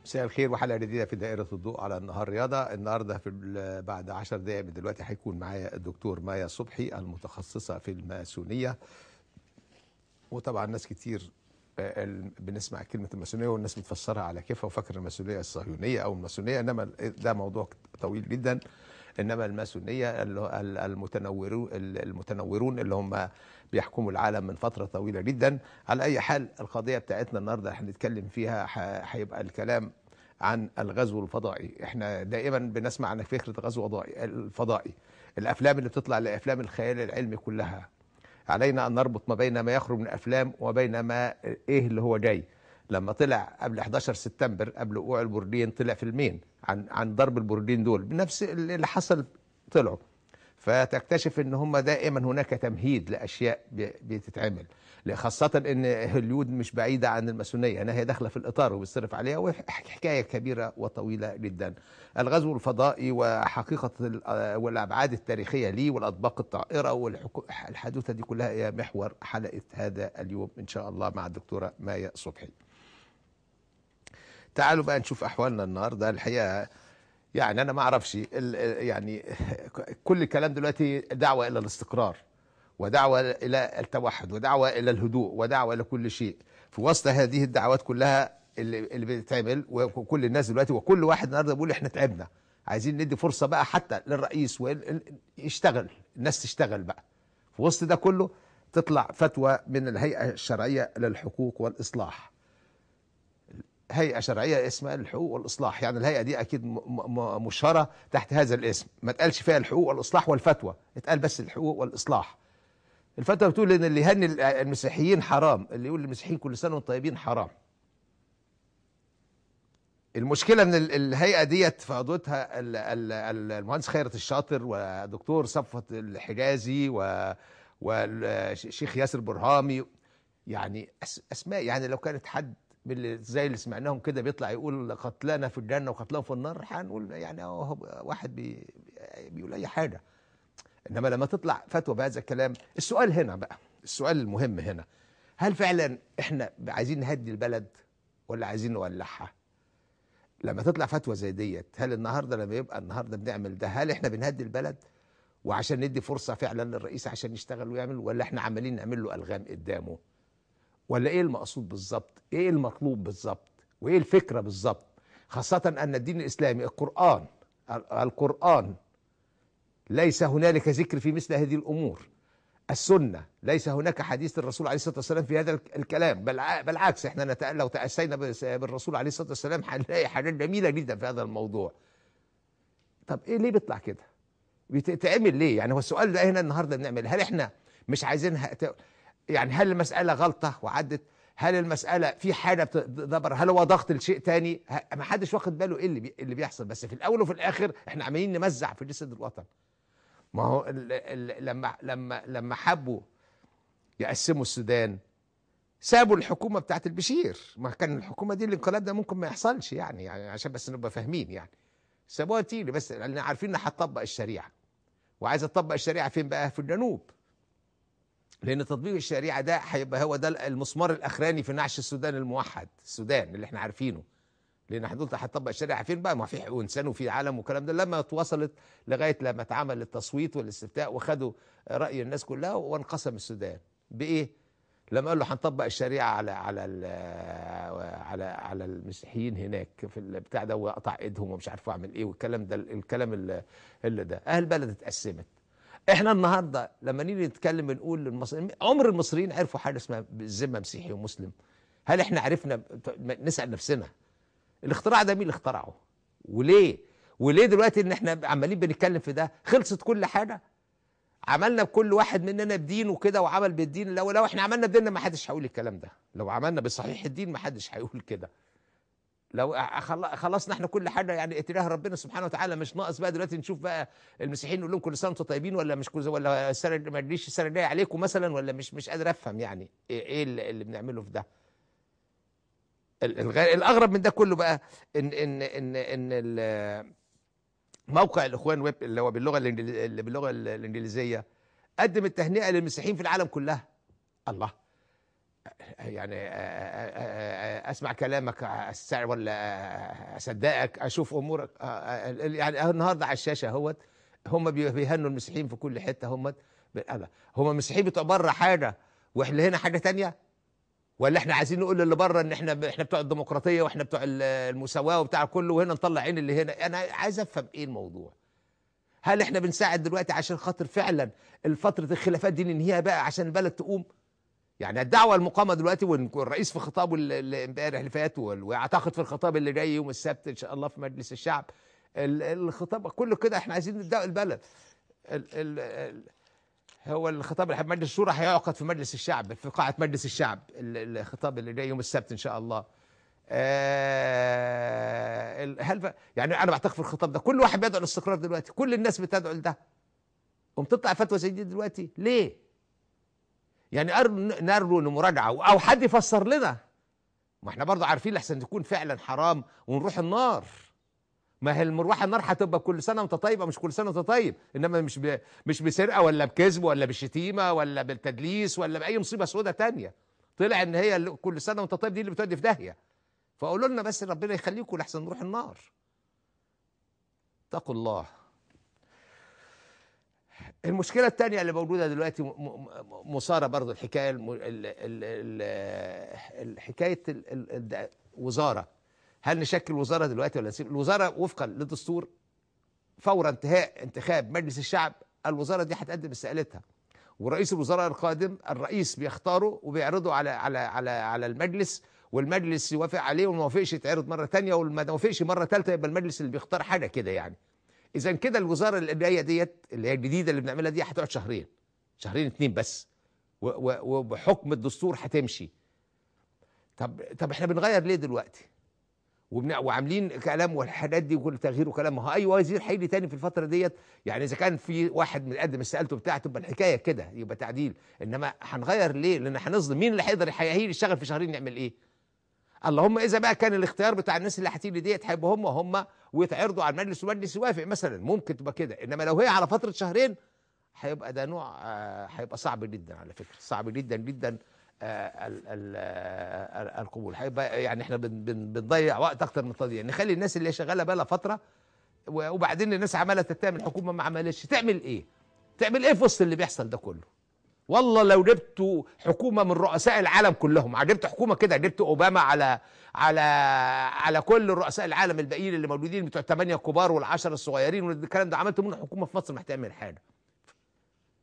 مساء الخير وحلقة جديدة في دائرة الضوء على النهار رياضة. النهاردة في بعد 10 دقائق من دلوقتي هيكون معايا الدكتور مايا صبحي المتخصصة في الماسونية. وطبعا ناس كتير بنسمع كلمة الماسونية والناس بتفسرها على كيفها وفاكر الماسونية الصهيونية أو الماسونية، إنما ده موضوع طويل جدا. إنما الماسونية المتنورون اللي هم بيحكموا العالم من فترة طويلة جدا. على أي حال القضية بتاعتنا النهاردة هنتكلم فيها هيبقى الكلام عن الغزو الفضائي. احنا دائما بنسمع عن فكرة الغزو الفضائي، الأفلام اللي بتطلع لأفلام الخيال العلمي كلها. علينا أن نربط ما بين ما يخرج من الأفلام وبين ما إيه اللي هو جاي. لما طلع قبل 11 سبتمبر قبل وقوع البرجين طلع فيلمين عن ضرب البرجين دول بنفس اللي حصل طلعوا. فتكتشف ان هم دائما هناك تمهيد لاشياء بتتعمل، خاصة ان هوليود مش بعيدة عن الماسونيه، انها هي داخله في الاطار وبيصرف عليها، وحكاية كبيرة وطويلة جدا. الغزو الفضائي وحقيقة والابعاد التاريخية ليه والاطباق الطائرة والحدوته دي كلها هي محور حلقة هذا اليوم ان شاء الله مع الدكتورة مايا صبحي. تعالوا بقى نشوف احوالنا النهارده. الحقيقة يعني انا ما اعرفش، يعني كل الكلام دلوقتي دعوه الى الاستقرار ودعوة الى التوحد ودعوة الى الهدوء ودعوة الى كل شيء. في وسط هذه الدعوات كلها اللي بتتعمل وكل الناس دلوقتي وكل واحد النهارده بيقول احنا تعبنا، عايزين ندي فرصة بقى حتى للرئيس ويشتغل، الناس تشتغل بقى. في وسط ده كله تطلع فتوى من الهيئة الشرعية للحقوق والاصلاح. هيئة شرعية اسمها الحقوق والإصلاح، يعني الهيئة دي أكيد مشهرة تحت هذا الاسم، ما اتقالش فيها الحقوق والإصلاح والفتوى، اتقال بس الحقوق والإصلاح. الفتوى بتقول إن اللي يهني المسيحيين حرام، اللي يقول للمسيحيين كل سنة وانتم طيبين حرام. المشكلة إن الهيئة ديت في عضوتها المهندس خيرت الشاطر ودكتور صفوت الحجازي والشيخ ياسر برهامي، يعني أسماء، يعني لو كانت حد زي اللي سمعناهم كده بيطلع يقول قتلانا في الجنة وقتلاهم في النار، هنقول يعني واحد بيقول اي حاجة. انما لما تطلع فتوى بهذا الكلام، السؤال هنا بقى، السؤال المهم هنا، هل فعلا احنا عايزين نهدي البلد ولا عايزين نولعها؟ لما تطلع فتوى زي ديت، هل النهارده لما يبقى النهارده بنعمل ده، هل احنا بنهدي البلد وعشان ندي فرصة فعلا للرئيس عشان يشتغل ويعمل، ولا احنا عمالين نعمل له الغام قدامه؟ ولا ايه المقصود بالظبط؟ ايه المطلوب بالظبط؟ وايه الفكرة بالظبط؟ خاصة ان الدين الاسلامي القرآن ليس هنالك ذكر في مثل هذه الامور. السنة ليس هناك حديث الرسول عليه الصلاة والسلام في هذا الكلام، بالعكس احنا لو تأسينا بالرسول عليه الصلاة والسلام هنلاقي حاجات جميلة جدا في هذا الموضوع. طب ايه ليه بيطلع كده؟ بتتعمل ليه؟ يعني هو السؤال ده هنا النهارده بنعمل، هل احنا مش عايزينها يعني هل المسألة غلطة وعدت؟ هل المسألة في حاجة بتدبر؟ هل هو ضغط لشيء تاني؟ ما حدش واخد باله ايه اللي بيحصل. بس في الأول وفي الآخر احنا عمالين نمزع في جسد الوطن. ما هو ال لما لما حبوا يقسموا السودان سابوا الحكومة بتاعت البشير. ما كان الحكومة دي الانقلاب ده ممكن ما يحصلش، يعني عشان بس نبقى فاهمين، يعني سابوها تيجي بس لأن عارفين انها هتطبق الشريعة. وعايزة تطبق الشريعة فين بقى؟ في الجنوب. لأن تطبيق الشريعة ده هيبقى هو ده المسمار الأخراني في نعش السودان الموحد، السودان اللي احنا عارفينه. لأن حضرتك هتطبق الشريعة فين بقى؟ ما في حقوق إنسان وفي عالم والكلام ده. لما اتوصلت لغاية لما اتعمل التصويت والاستفتاء وخدوا رأي الناس كلها وانقسم السودان. بإيه؟ لما قالوا هنطبق الشريعة على على على على المسيحيين هناك في البتاع ده وقطع ايدهم ومش عارف اعمل ايه والكلام ده، الكلام اللي ده، أهل البلد اتقسمت. احنا النهارده لما نيجي نتكلم بنقول للمصريين، عمر المصريين عرفوا حاجة اسمها بالذمه مسيحي ومسلم؟ هل احنا عرفنا؟ نسال نفسنا الاختراع ده مين اللي اخترعه؟ وليه؟ وليه دلوقتي ان احنا عمالين بنتكلم في ده؟ خلصت كل حاجة؟ عملنا بكل واحد مننا بدينه كده وعمل بالدين. لو احنا عملنا بديننا ما حدش هيقول الكلام ده، لو عملنا بصحيح الدين ما حدش هيقول كده. لو خلصنا احنا كل حاجة يعني اتجاه ربنا سبحانه وتعالى، مش ناقص بقى دلوقتي نشوف بقى المسيحيين نقول لهم كل سنة وانتم طيبين ولا مش كل، ولا السنة ما تجيش السنة الجاية عليكم مثلا، ولا مش قادر افهم يعني ايه اللي بنعمله في ده. الاغرب من ده كله بقى ان ان ان ان موقع الاخوان ويب اللي هو باللغة اللي باللغة الانجليزية قدم التهنئة للمسيحيين في العالم كلها. الله، يعني اسمع كلامك ولا اصدقك، اشوف امورك. يعني النهارده على الشاشة اهوت هم بيهنوا المسيحيين في كل حتة. هم المسيحيين بتوع بره حاجة واحنا هنا حاجة تانية، ولا احنا عايزين نقول للي بره ان احنا بتوع الديمقراطية واحنا بتوع المساواة وبتاع كله، وهنا نطلع عين اللي هنا؟ انا عايز افهم ايه الموضوع. هل احنا بنساعد دلوقتي عشان خاطر فعلا الفترة الخلافات دي ننهيها بقى عشان البلد تقوم؟ يعني الدعوة المقامة دلوقتي، والرئيس في خطابه اللي امبارح اللي فات، واعتقد في الخطاب اللي جاي يوم السبت ان شاء الله في مجلس الشعب، الخطاب كله كده احنا عايزين نبدأ البلد. هو الخطاب اللي مجلس الشورى هيعقد في مجلس الشعب، في قاعة مجلس الشعب، الخطاب اللي جاي يوم السبت ان شاء الله. هل يعني انا بعتقد في الخطاب ده كل واحد بيدعو للاستقرار دلوقتي، كل الناس بتدعو لده، قوم تطلع فتوى زي دي دلوقتي ليه؟ يعني نرجو لمراجعه او حد يفسر لنا. ما احنا برضه عارفين لحسن تكون فعلا حرام ونروح النار. ما هي المروحة النار هتبقى كل سنة وانت طيب، مش كل سنة وانت طيب، انما مش بسرقه ولا بكذب ولا بالشتيمه ولا بالتدليس ولا باي مصيبة سودة تانية. طلع ان هي كل سنة وانت طيب دي اللي بتودي في داهية. فقولوا لنا بس ربنا يخليكم لحسن نروح النار. اتقوا الله. المشكلة الثانية اللي موجودة دلوقتي مثاره برضو الحكاية، الحكاية الوزارة. هل نشكل وزارة دلوقتي ولا نسيب الوزارة؟ وفقا للدستور فور انتهاء انتخاب مجلس الشعب الوزارة دي هتقدم استقالتها، ورئيس الوزراء القادم الرئيس بيختاره وبيعرضه على على على على المجلس، والمجلس يوافق عليه، وما وافقش يتعرض مرة ثانية، وما وافقش مرة ثالثة يبقى المجلس اللي بيختار حاجة كده يعني. اذا كده الوزارة اللي جاية ديت اللي هي الجديدة اللي بنعملها دي هتقعد شهرين، شهرين 2 بس، وبحكم الدستور هتمشي. طب احنا بنغير ليه دلوقتي؟ وعاملين كلام والحاجات دي وكل تغيير وكلام. ما هو اي وزير هيجي تاني في الفترة ديت، يعني اذا كان في واحد مقدم استقالته بتاعته تبقى الحكاية كده، يبقى تعديل. انما هنغير ليه؟ لان هنظلم مين اللي هيقدر هيجي يشتغل في شهرين نعمل ايه؟ اللهم اذا بقى كان الاختيار بتاع الناس اللي هتيجي ديت هيبقوا هم ويتعرضوا على المجلس والمجلس يوافق مثلا، ممكن تبقى كده. انما لو هي على فترة شهرين هيبقى ده نوع، هيبقى صعب جدا على فكرة، صعب جدا جدا القبول. هيبقى يعني احنا بنضيع وقت اكتر من تضييع. نخلي الناس اللي شغالة بقى لها فترة، وبعدين الناس عماله تتهم الحكومة ما عملتش. تعمل ايه؟ تعمل ايه في وسط اللي بيحصل ده كله؟ والله لو جبتوا حكومة من رؤساء العالم كلهم، جبت حكومة كده، جبت اوباما على على على كل رؤساء العالم الباقيين اللي موجودين بتوع الثمانية الكبار وال10 الصغيرين والكلام ده، عملتوا منه حكومة في مصر ما هتعمل حاجة.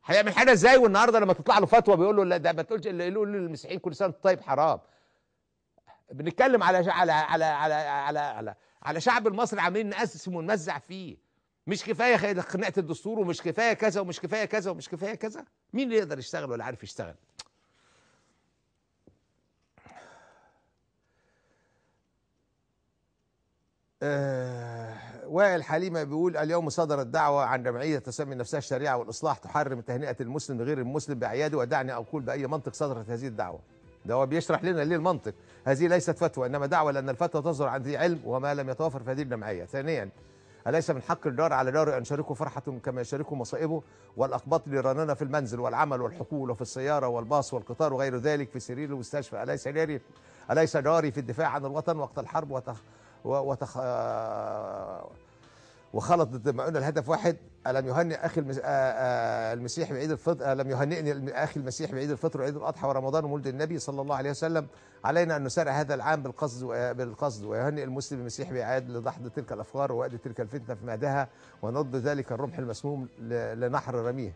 هيعمل حاجة ازاي؟ والنهارده لما تطلع له فتوى بيقول له لا ده ما تقولش، اللي يقول للمسيحيين كل سنة طيب حرام. بنتكلم على على على على على على, على شعب المصري عاملين نقسم ونمزع فيه. مش كفاية خناقه الدستور، ومش كفاية كذا، ومش كفاية كذا، ومش كفاية كذا. مين اللي يقدر يشتغل ولا عارف يشتغل؟ وائل حليمة بيقول اليوم صدرت دعوة عن جمعية تسمي نفسها الشريعة والإصلاح تحرم تهنئة المسلم لغير المسلم بأعياده، ودعني أقول بأي منطق صدرت هذه الدعوة. ده هو بيشرح لنا ليه المنطق. هذه ليست فتوى، إنما دعوة، لأن الفتوى تصدر عن ذي علم وما لم يتوافر في هذه الجمعية. ثانيا، أليس من حق الجار على جاره أن يشاركه فرحة كما يشاركه مصائبه؟ والأقباط لراننا في المنزل والعمل والحقول وفي السيارة والباص والقطار وغير ذلك، في سرير المستشفى. أليس جاري في الدفاع عن الوطن وقت الحرب وخلط ضد الهدف واحد؟ ألم يهنئ أخي المسيح بعيد الفطر؟ ألم يهنئني أخي المسيح بعيد الفطر وعيد الأضحى ورمضان ومولد النبي صلى الله عليه وسلم؟ علينا أن نسارع هذا العام بالقصد ويهنئ المسلم المسيح بإعادة لدحض تلك الأفكار ووأد تلك الفتنة في مهدها، ونرد ذلك الرمح المسموم لنحر رمية.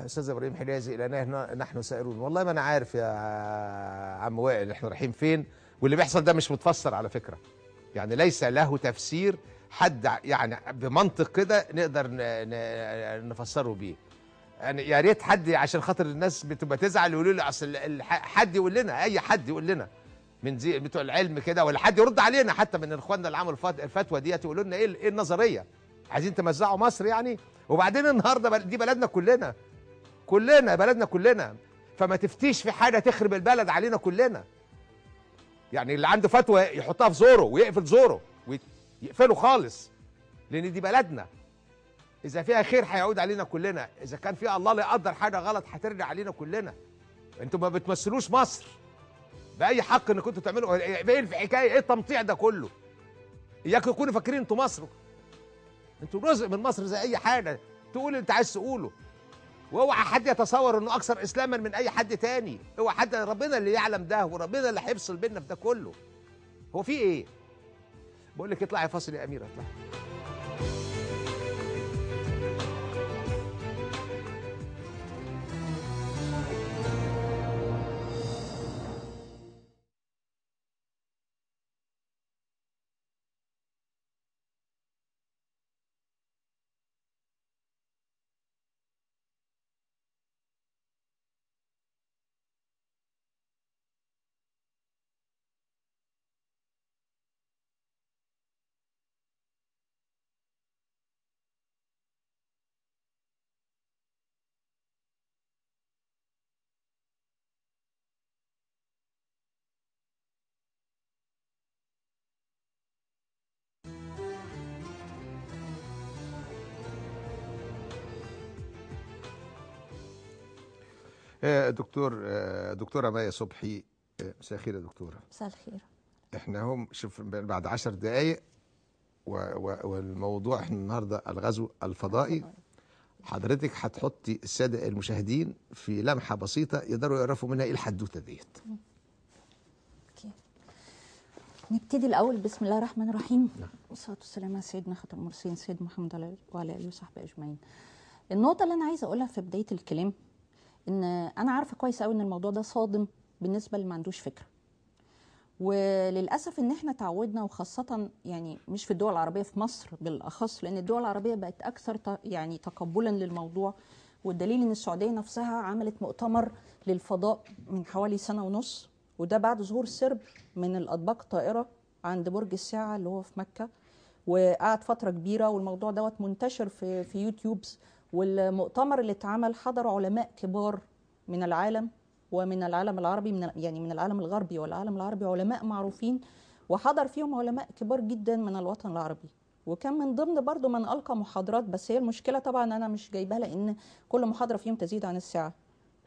أستاذ إبراهيم حجازي، إلى نحن سائرون. والله ما أنا عارف يا عم وائل إحنا رايحين فين، واللي بيحصل ده مش متفسر على فكرة، يعني ليس له تفسير حد يعني بمنطق كده نقدر نفسره بيه. يعني يا ريت حد، عشان خاطر الناس بتبقى تزعل يقولوا لي اصل حد يقول لنا، اي حد يقول لنا من زي بتوع العلم كده، ولا حد يرد علينا حتى من اخواننا اللي عملوا الفتوى ديت، يقولوا لنا ايه النظرية؟ عايزين تمزعوا مصر يعني؟ وبعدين النهارده دي بلدنا كلنا، كلنا بلدنا كلنا، فما تفتيش في حاجة تخرب البلد علينا كلنا. يعني اللي عنده فتوى يحطها في زوره ويقفل زوره ويقفله خالص، لان دي بلدنا. اذا فيها خير هيعود علينا كلنا، اذا كان فيها الله لا يقدر حاجة غلط هترجع علينا كلنا. انتوا ما بتمثلوش مصر، باي حق ان كنتوا تعملوا ايه الحكاية؟ ايه التمطيع ده كله؟ اياكم يكونوا فاكرين انتوا مصر، انتوا جزء من مصر زي اي حاجة، تقول انت عايز تقوله. واوعى حد يتصور انه اكثر اسلاما من اي حد تاني، اوعى حد، ربنا اللي يعلم ده وربنا اللي هيفصل بينا في ده كله. هو في ايه؟ بقول لك اطلعي فاصل يا اميره، اطلعي. دكتورة مايا صبحي، مساء الخير يا دكتورة. مساء الخير. احنا هم شوف بعد 10 دقايق والموضوع احنا النهارده الغزو الفضائي. حضرتك هتحطي السادة المشاهدين في لمحة بسيطة يقدروا يعرفوا منها ايه الحدوتة ديت. okay. نبتدي الأول بسم الله الرحمن الرحيم. نعم. والصلاة والسلام على سيدنا خاتم المرسلين سيدنا محمد وعلى آله وصحبه أجمعين. النقطة اللي أنا عايزة أقولها في بداية الكلام ان انا عارفه كويس قوي ان الموضوع ده صادم بالنسبة اللي ما عندوش فكرة، وللاسف ان احنا تعودنا، وخاصة يعني مش في الدول العربية، في مصر بالاخص، لان الدول العربية بقت اكثر يعني تقبلا للموضوع. والدليل ان السعودية نفسها عملت مؤتمر للفضاء من حوالي 1.5 سنة، وده بعد ظهور سرب من الاطباق الطائرة عند برج الساعة اللي هو في مكة، وقعد فترة كبيرة، والموضوع دوت منتشر في يوتيوبز. والمؤتمر اللي اتعمل حضر علماء كبار من العالم ومن العالم العربي، من يعني من العالم الغربي والعالم العربي، علماء معروفين، وحضر فيهم علماء كبار جدا من الوطن العربي. وكان من ضمن برضو من ألقى محاضرات، بس هي المشكلة طبعا أنا مش جايبها لأن كل محاضرة فيهم تزيد عن الساعة،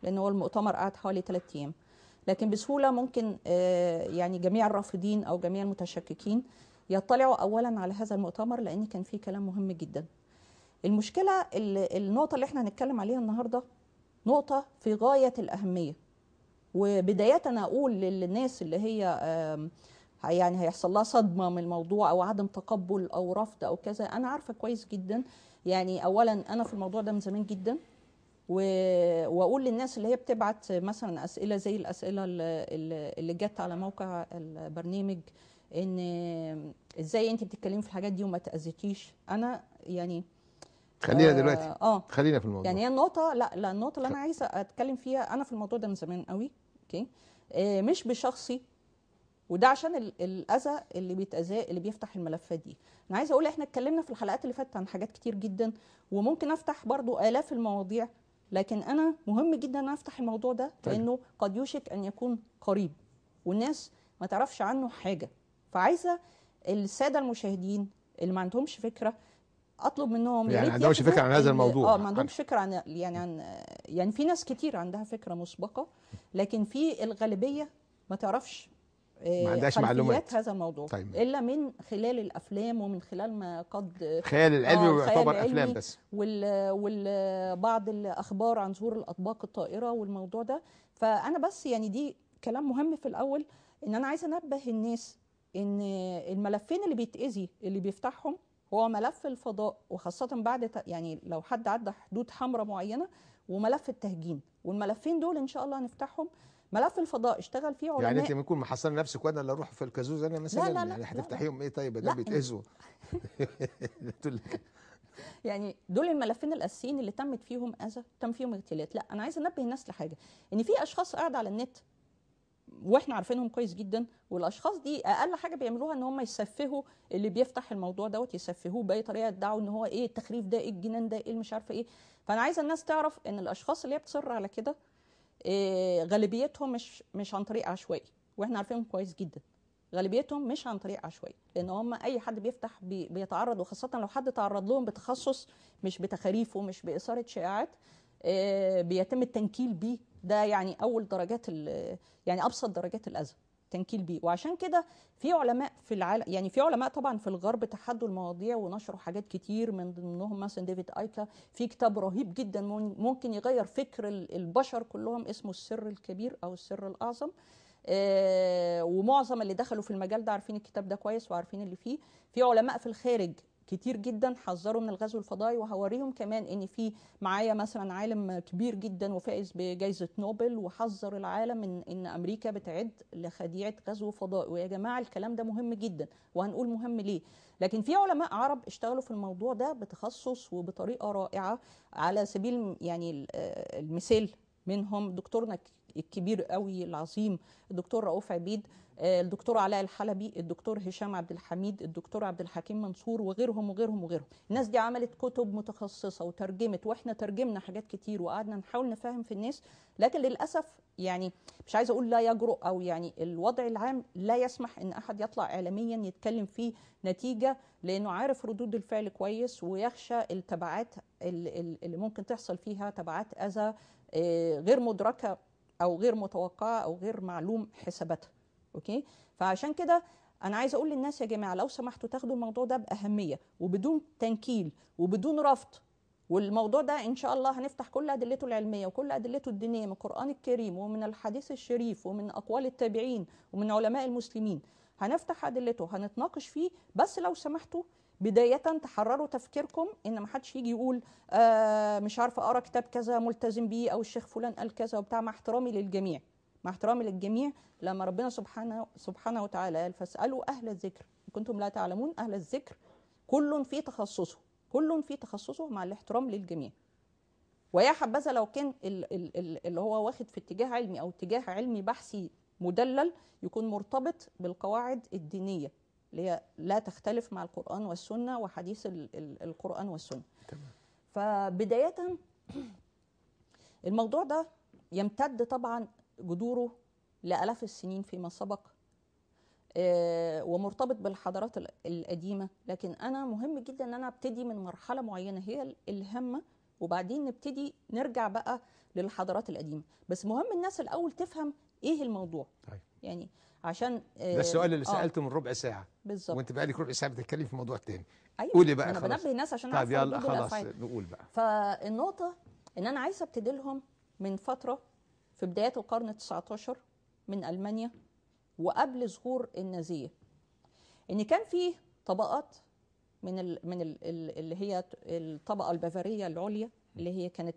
لأن هو المؤتمر قعد حوالي 3 أيام. لكن بسهولة ممكن يعني جميع الرافضين أو جميع المتشككين يطلعوا أولا على هذا المؤتمر، لأن كان فيه كلام مهم جدا. المشكلة النقطة اللي احنا هنتكلم عليها النهاردة نقطة في غاية الأهمية. وبداية أنا أقول للناس اللي هي يعني هيحصل لها صدمة من الموضوع أو عدم تقبل أو رفض أو كذا، أنا عارفة كويس جدا. يعني أولا أنا في الموضوع ده من زمان جدا، وأقول للناس اللي هي بتبعت مثلا أسئلة زي الأسئلة اللي جت على موقع البرنامج، إن إزاي أنت بتتكلمي في الحاجات دي وما تأذيتيش. أنا يعني خلينا دلوقتي خلينا في الموضوع. يعني هي النقطة، لا النقطة اللي أنا عايزة أتكلم فيها، أنا في الموضوع ده من زمان قوي، okay، مش بشخصي، وده عشان الأذى اللي بيتأذاه اللي بيفتح الملفات دي. أنا عايزة أقول إحنا اتكلمنا في الحلقات اللي فاتت عن حاجات كتير جدا، وممكن أفتح برضو آلاف المواضيع، لكن أنا مهم جدا أن أفتح الموضوع ده لأنه قد يوشك أن يكون قريب والناس ما تعرفش عنه حاجة. فعايزة السادة المشاهدين اللي ما عندهمش فكرة اطلب منهم، يعني ما عندهمش فكرة عن هذا الموضوع، ما عندهمش فكرة عن يعني عن يعني في ناس كتير عندها فكرة مسبقة، لكن في الغالبية ما تعرفش، ما عندهاش معلومات هذا الموضوع. طيب. الا من خلال الافلام ومن خلال ما قد الخيال العلمي، ويعتبر افلام بس، وبعض الاخبار عن ظهور الاطباق الطائرة والموضوع ده. فانا بس يعني دي كلام مهم في الاول، ان انا عايزه انبه الناس ان الملفين اللي بيتاذي اللي بيفتحهم هو ملف الفضاء، وخاصة بعد يعني لو حد عدى حدود حمراء معينة، وملف التهجين. والملفين دول إن شاء الله هنفتحهم. ملف الفضاء اشتغل فيه علماء. يعني أنت بنكون محصنة نفسك وأنا اللي أروح في الكازوز أنا مثلا؟ لا لا لا، يعني هتفتحيهم إيه طيب؟ ده بيتأذوا. يعني دول الملفين الأساسيين اللي تمت فيهم أذى، تم فيهم اغتيالات. لا، أنا عايزة أنبه الناس لحاجة، إن في أشخاص قاعدة على النت واحنا عارفينهم كويس جدا، والاشخاص دي اقل حاجة بيعملوها ان هم يسفهوا اللي بيفتح الموضوع دوت، يسفهوه باي طريقه، يدعوا ان هو ايه التخريف ده، ايه الجنان ده، ايه مش عارفه ايه. فانا عايزه الناس تعرف ان الاشخاص اللي هي بتصر على كده إيه غالبيتهم مش عن طريق عشوائي، واحنا عارفينهم كويس جدا. غالبيتهم مش عن طريق عشوائي، لان هم اي حد بيفتح بيتعرض، وخاصة لو حد تعرض لهم بتخصص مش بتخاريف ومش باثاره شائعات، إيه بيتم التنكيل بيه ده يعني اول درجات، يعني ابسط درجات الاذى تنكيل بيه. وعشان كده في علماء في العالم، يعني في علماء طبعا في الغرب تحدوا المواضيع ونشروا حاجات كتير، من ضمنهم مثلا ديفيد ايكا في كتاب رهيب جدا ممكن يغير فكر البشر كلهم، اسمه السر الكبير او السر الاعظم. ومعظم اللي دخلوا في المجال ده عارفين الكتاب ده كويس وعارفين اللي فيه. في علماء في الخارج كتير جدا حذروا من الغزو الفضائي، وهوريهم كمان ان في معايا مثلا عالم كبير جدا وفائز بجائزة نوبل وحذر العالم من ان امريكا بتعد لخديعه غزو فضائي. ويا جماعة الكلام ده مهم جدا، وهنقول مهم ليه. لكن في علماء عرب اشتغلوا في الموضوع ده بتخصص وبطريقة رائعة. على سبيل يعني المثال منهم دكتورنا الكبير قوي العظيم الدكتور رؤوف عبيد، الدكتور علاء الحلبي، الدكتور هشام عبد الحميد، الدكتور عبد الحكيم منصور، وغيرهم وغيرهم وغيرهم. الناس دي عملت كتب متخصصة وترجمت، واحنا ترجمنا حاجات كتير وقعدنا نحاول نفهم في الناس، لكن للأسف يعني مش عايزة أقول لا يجرؤ، أو يعني الوضع العام لا يسمح إن أحد يطلع إعلاميا يتكلم فيه نتيجة، لأنه عارف ردود الفعل كويس ويخشى التبعات اللي ممكن تحصل فيها، تبعات أذى غير مدركة أو غير متوقعة أو غير معلوم حساباتها. okay؟ فعشان كده أنا عايزة أقول للناس يا جماعة لو سمحتوا تاخدوا الموضوع ده بأهمية وبدون تنكيل وبدون رفض. والموضوع ده إن شاء الله هنفتح كل أدلته العلمية وكل أدلته الدينية من القرآن الكريم ومن الحديث الشريف ومن أقوال التابعين ومن علماء المسلمين. هنفتح أدلته، هنتناقش فيه، بس لو سمحتوا بداية تحرروا تفكيركم، إن ما حدش يجي يقول مش عارفة أقرأ كتاب كذا ملتزم بيه، أو الشيخ فلان قال كذا وبتاع. مع احترامي للجميع، مع احترامي للجميع، لما ربنا سبحانه وتعالى قال فاسألوا أهل الذكر إن كنتم لا تعلمون. أهل الذكر كل في تخصصه، كل في تخصصه، مع الاحترام للجميع. ويا حبذا لو كان اللي هو واخد في اتجاه علمي أو اتجاه علمي بحثي مدلل يكون مرتبط بالقواعد الدينية اللي هي لا تختلف مع القرآن والسنة وحديث القرآن والسنة. تمام. فبداية الموضوع ده يمتد طبعا جذوره لآلاف السنين فيما سبق، ومرتبط بالحضارات القديمة. لكن أنا مهم جدا أن أنا أبتدي من مرحلة معينة هي الهامة، وبعدين نبتدي نرجع بقى للحضارات القديمة. بس مهم الناس الأول تفهم إيه الموضوع. طيب. يعني عشان ده السؤال اللي سألته من ربع ساعة بالظبط، وانت بقالك ربع ساعة بتتكلم في موضوع تاني. أيوة. قولي بقى. أنا بنبه الناس عشان طيب يلا خلاص نقول بقى. فالنقطة إن أنا عايزة أبتدي لهم من فترة في بداية القرن 19 من ألمانيا وقبل ظهور النازية، إن كان فيه طبقات من ال من ال اللي هي الطبقة البافارية العليا اللي هي كانت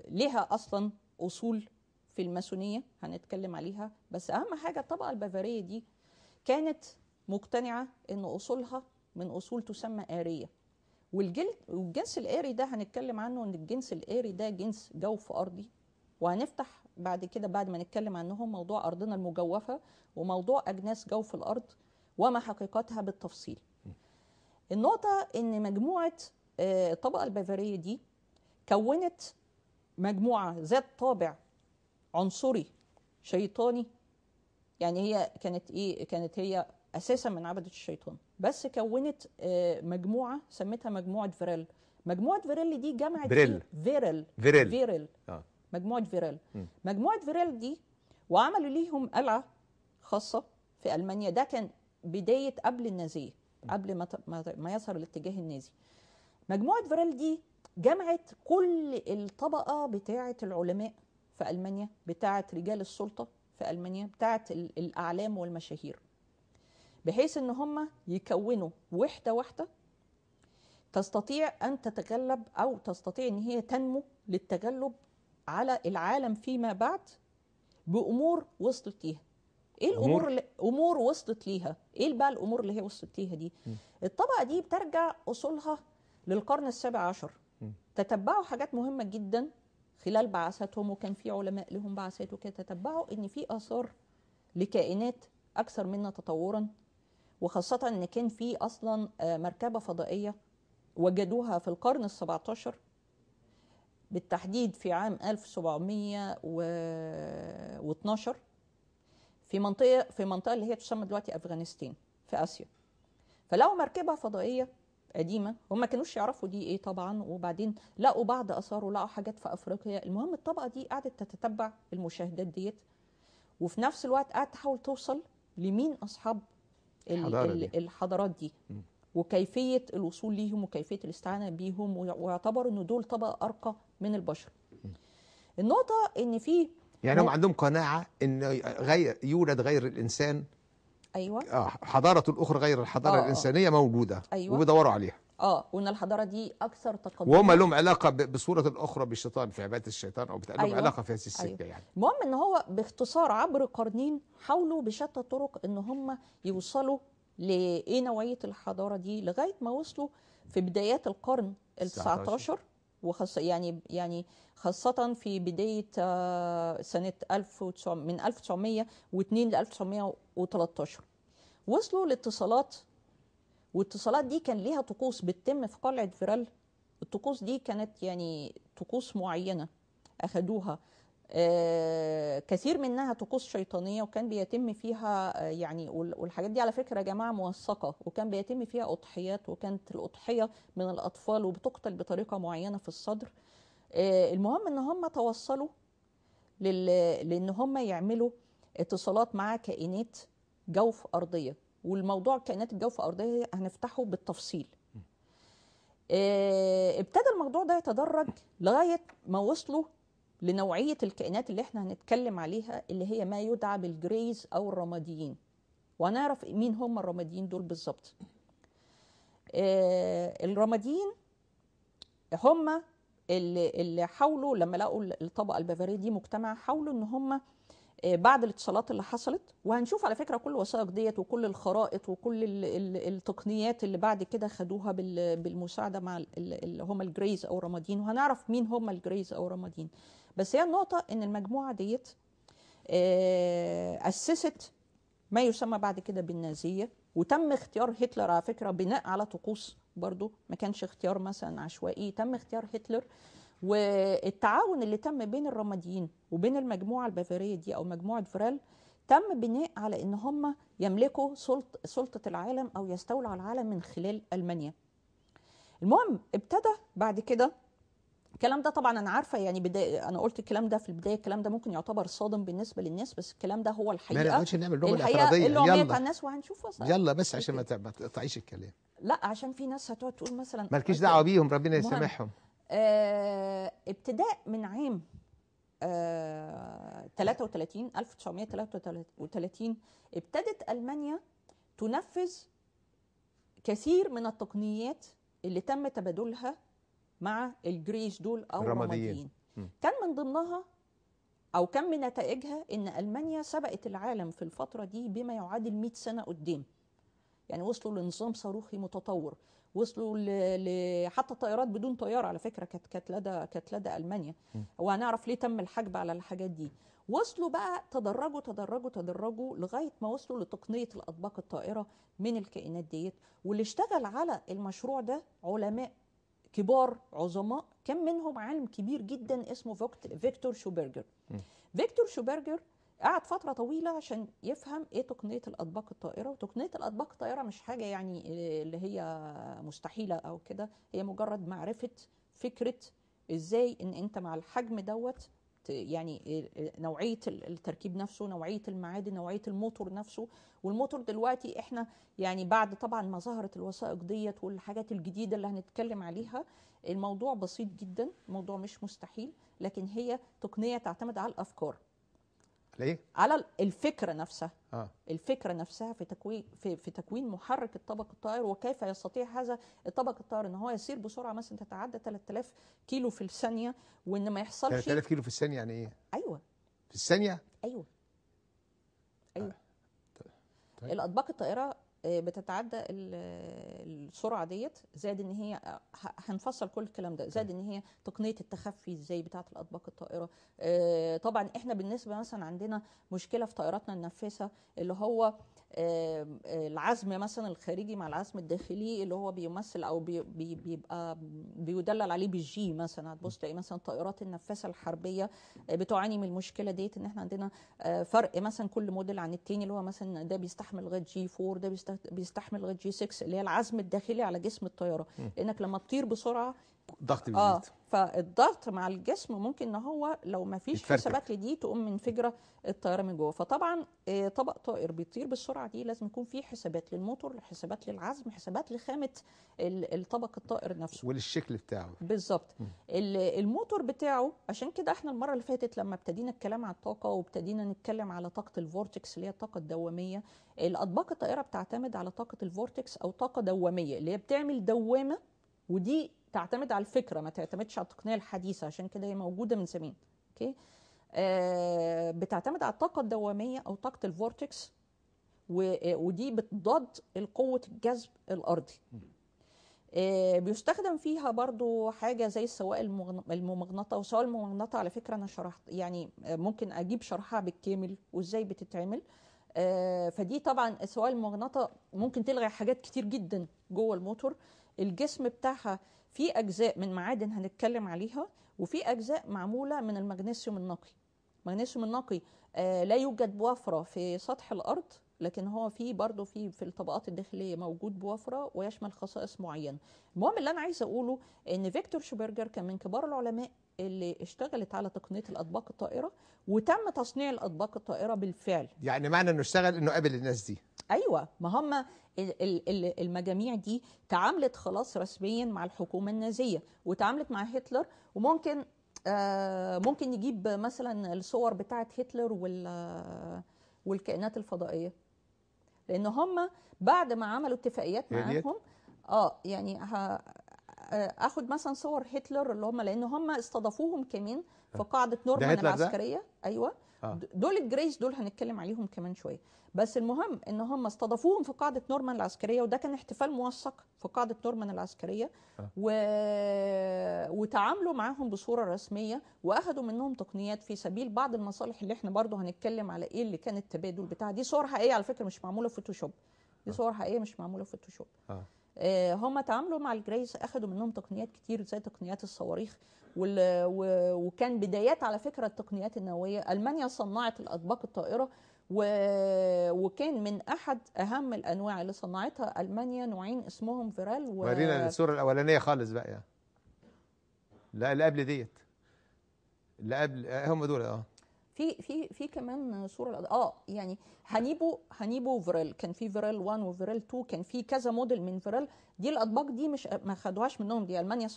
لها أصلا أصول في الماسونية هنتكلم عليها. بس أهم حاجة الطبقة البافارية دي كانت مقتنعة إن أصولها من أصول تسمى آرية، والجنس الآري ده هنتكلم عنه، إن الجنس الآري ده جنس جوف أرضي، وهنفتح بعد كده بعد ما نتكلم عنهم موضوع أرضنا المجوفة وموضوع أجناس جوف الأرض وما حقيقتها بالتفصيل. النقطة إن مجموعة الطبقة البافارية دي كونت مجموعة ذات طابع عنصري شيطاني، يعني هي كانت إيه؟ كانت هي أساسا من عبدة الشيطان، بس كونت مجموعة سميتها مجموعة فيريل. مجموعة فيريل دي جمعت فيريل فيريل فيريل, فيريل. مجموعة فيريل. مجموعة فيريل دي وعملوا ليهم قلعة خاصة في ألمانيا. ده كان بداية قبل النازية، قبل ما يظهر الاتجاه النازي. مجموعة فيريل دي جمعت كل الطبقة بتاعة العلماء في ألمانيا، بتاعة رجال السلطة في ألمانيا، بتاعة الأعلام والمشاهير، بحيث إن هم يكونوا وحدة واحدة تستطيع أن تتغلب أو تستطيع إن هي تنمو للتغلب على العالم فيما بعد بأمور وصلت ليها. إيه الأمور اللي أمور وصلت ليها؟ إيه بقى الأمور اللي هي وصلت ليها دي؟ الطبقة دي بترجع أصولها للقرن السابع عشر. تتبعوا حاجات مهمة جدا خلال بعثاتهم، وكان في علماء لهم بعثات وكده، تتبعوا إن في آثار لكائنات أكثر منا تطورا، وخاصة إن كان في أصلا مركبة فضائية وجدوها في القرن ال17 بالتحديد في عام 1712 في منطقة اللي هي تسمى دلوقتي أفغانستان في آسيا. فلقوا مركبة فضائية قديمة، هم ما كانوش يعرفوا دي ايه طبعا، وبعدين لقوا بعض اثار ولقوا حاجات في افريقيا. المهم الطبقة دي قعدت تتتبع المشاهدات ديت، وفي نفس الوقت قعدت تحاول توصل لمين اصحاب الحضارات دي وكيفية الوصول ليهم وكيفية الاستعانة بيهم، ويعتبروا ان دول طبقه ارقى من البشر. النقطة ان في يعني هم عندهم قناعة ان غير يولد غير الانسان، ايوه، حضارة الاخرى غير الحضارة الانسانية موجودة، أيوة، وبيدوروا عليها، وان الحضارة دي اكثر تقدما، وهم لهم علاقة بصورة الاخرى بالشيطان في عباده الشيطان او بتاع، لهم أيوة، علاقة في هذه السكة. أيوة. يعني المهم ان هو باختصار عبر قرنين حاولوا بشتى الطرق ان هم يوصلوا لايه نوعية الحضارة دي، لغاية ما وصلوا في بدايات القرن ال19، وخاصة يعني خاصة في بداية سنة 1902 ل 1913 وصلوا لاتصالات، والاتصالات دي كان ليها طقوس بتتم في قلعة فيرال. الطقوس دي كانت يعني طقوس معينة أخدوها، كثير منها طقوس شيطانية، وكان بيتم فيها يعني، والحاجات دي على فكرة يا جماعة موثقة، وكان بيتم فيها أضحيات، وكانت الأضحية من الأطفال وبتقتل بطريقة معينة في الصدر. المهم إن هم توصلوا لأن هم يعملوا اتصالات مع كائنات جوف أرضية، والموضوع كائنات الجوف الأرضية هنفتحه بالتفصيل. ابتدى الموضوع ده يتدرج لغاية ما وصلوا لنوعية الكائنات اللي احنا هنتكلم عليها، اللي هي ما يدعى بال Greys أو الرماديين، وهنعرف مين هم الرماديين دول بالظبط. الرماديين هم اللي حاولوا لما لقوا الطبقة البافارية دي مجتمع، حاولوا ان هم بعد الاتصالات اللي حصلت، وهنشوف على فكرة كل الوثائق ديت وكل الخرائط وكل التقنيات اللي بعد كده خدوها بالمساعدة مع اللي هم ال Greys أو الرماديين، وهنعرف مين هم ال Greys أو الرماديين. بس هي النقطة إن المجموعة ديت أسست ما يسمى بعد كده بالنازية، وتم اختيار هتلر على فكرة بناء على طقوس برضو، ما كانش اختيار مثلا عشوائي، تم اختيار هتلر. والتعاون اللي تم بين الرماديين وبين المجموعة البافارية دي أو مجموعة فرال تم بناء على إن هم يملكوا سلطة العالم أو يستولوا على العالم من خلال ألمانيا. المهم ابتدى بعد كده الكلام ده، طبعا أنا عارفة يعني بداية، أنا قلت الكلام ده في البداية، الكلام ده ممكن يعتبر صادم بالنسبة للناس، بس الكلام ده هو الحقيقة. ما نقعدش نعمل لغة اعتراضية، اللي عميت على الناس، وهنشوف وثائق. يلا بس عشان ما تقطعيش الكلام. لا عشان في ناس هتقعد تقول مثلا مالكيش دعوة بيهم، ربنا يسامحهم. ابتداء من عام 33 1933 ابتدت ألمانيا تنفذ كثير من التقنيات اللي تم تبادلها مع الجريش دول أو الرماديين. كان من ضمنها أو كان من نتائجها إن ألمانيا سبقت العالم في الفترة دي بما يعادل 100 سنة قدام. يعني وصلوا لنظام صاروخي متطور، وصلوا حتى طائرات بدون طيار على فكرة كانت لدى ألمانيا، وهنعرف ليه تم الحجب على الحاجات دي. وصلوا بقى تدرجوا تدرجوا تدرجوا لغاية ما وصلوا لتقنية الأطباق الطائرة من الكائنات ديت. واللي اشتغل على المشروع ده علماء كبار عظماء، كان منهم عالم كبير جدا اسمه فيكتور شوبرجر. فيكتور شوبرجر قعد فترة طويلة عشان يفهم ايه تقنية الأطباق الطائرة. وتقنية الأطباق الطائرة مش حاجة يعني اللي هي مستحيلة أو كده، هي مجرد معرفة فكرة ازاي ان انت مع الحجم دوت، يعني نوعية التركيب نفسه، نوعية المعادن، نوعية الموتور نفسه. والموتور دلوقتي احنا يعني بعد طبعا ما ظهرت الوثائق ديت والحاجات الجديدة اللي هنتكلم عليها، الموضوع بسيط جدا، الموضوع مش مستحيل، لكن هي تقنية تعتمد على الأفكار، ليه؟ على الفكرة نفسها. الفكرة نفسها في تكوين في تكوين محرك الطبق الطائر، وكيف يستطيع هذا الطبق الطائر ان هو يسير بسرعة مثلا تتعدى 3000 كيلو في الثانية، وان ما يحصلش 3000 كيلو في الثانية. يعني ايه؟ ايوه في الثانية؟ ايوه ايوه. طيب. الاطباق الطائرة بتتعدى السرعة ديت، زائد ان هي هنفصل كل الكلام ده، زائد ان هي تقنية التخفي ازاي بتاعه الاطباق الطائرة. طبعا احنا بالنسبة مثلا عندنا مشكلة في طائراتنا النفاثه، اللي هو العزم مثلا الخارجي مع العزم الداخلي، اللي هو بيمثل او بيبقى بيدلل عليه بال G مثلا. هتبص تلاقي مثلا طائرات النفاثه الحربية بتعاني من المشكلة ديت، ان احنا عندنا فرق مثلا كل موديل عن التاني، اللي هو مثلا ده بيستحمل لغاية G 4، ده بيستحمل بيستحمل لغاية G 6 اللي هي العزم الداخلي على جسم الطيارة، لانك لما تطير بسرعة الضغط بيزيد. فالضغط مع الجسم ممكن ان هو لو ما فيش حسابات لدي تقوم منفجره الطيارة من جوه. فطبعا طبق طائر بيطير بالسرعة دي لازم يكون فيه حسابات للموتور، حسابات للعزم، حسابات لخامه الطبق الطائر نفسه وللشكل بتاعه بالظبط. الموتور بتاعه. عشان كده احنا المرة اللي فاتت لما ابتدينا الكلام على الطاقة وابتدينا نتكلم على طاقة ال vortex اللي هي الطاقة الدواميه، الاطباق الطائرة بتعتمد على طاقة ال vortex او طاقة دواميه اللي هي بتعمل دوامه، ودي تعتمد على الفكرة ما تعتمدش على التقنية الحديثة، عشان كده هي موجودة من زمان. okay، بتعتمد على الطاقة الدواميه او طاقة ال vortex، ودي بتضاد القوة الجذب الارضي. بيستخدم فيها برضو حاجة زي السوائل الممغنطه. والسوائل الممغنطه على فكرة انا شرحت، يعني ممكن اجيب شرحها بالكامل وازاي بتتعمل. فدي طبعا السوائل الممغنطه ممكن تلغي حاجات كتير جدا جوه الموتور. الجسم بتاعها في أجزاء من معادن هنتكلم عليها، وفي أجزاء معمولة من المغنيسيوم النقي. المغنيسيوم النقي لا يوجد بوفرة في سطح الأرض، لكن هو في برضه في الطبقات الداخلية موجود بوفرة ويشمل خصائص معينة. المهم اللي أنا عايزة أقوله إن فيكتور شوبرجر كان من كبار العلماء اللي اشتغلت على تقنية الأطباق الطائرة، وتم تصنيع الأطباق الطائرة بالفعل. يعني معنى إنه اشتغل إنه قابل الناس دي. أيوة، ما هم المجاميع دي تعاملت خلاص رسميا مع الحكومة النازية وتعاملت مع هتلر، وممكن ممكن نجيب مثلا الصور بتاعة هتلر والكائنات الفضائية، لأن هم بعد ما عملوا اتفاقيات معاهم يعني اخد مثلا صور هتلر اللي هم، لان هم استضافوهم كمان في قاعدة نورمان العسكرية. ايوه دول ال Greys دول هنتكلم عليهم كمان شوية، بس المهم ان هم استضافوهم في قاعدة نورمان العسكرية، وده كان احتفال موثق في قاعدة نورمان العسكرية. وتعاملوا معاهم بصورة رسمية واخدوا منهم تقنيات في سبيل بعض المصالح اللي احنا برضو هنتكلم على ايه اللي كان التبادل بتاع. دي صور حقيقية على فكرة، مش معمولة Photoshop، دي صور حقيقية مش معمولة Photoshop. هم تعاملوا مع ال Greys، اخدوا منهم تقنيات كتير زي تقنيات الصواريخ وكان بدايات على فكرة التقنيات النووية. المانيا صنعت الاطباق الطائرة، وكان من احد اهم الانواع اللي صنعتها المانيا نوعين اسمهم فيرال. ورينا الصورة الاولانية خالص بقى يعني. لا اللي قبل ديت، اللي قبل هم دول. في في في كمان صوره يعني هانيبو فيرال، كان في فيرال 1 وفيرال 2، كان في كذا موديل من فيرال. دي الاطباق دي مش ما خدوهاش منهم، دي المانيا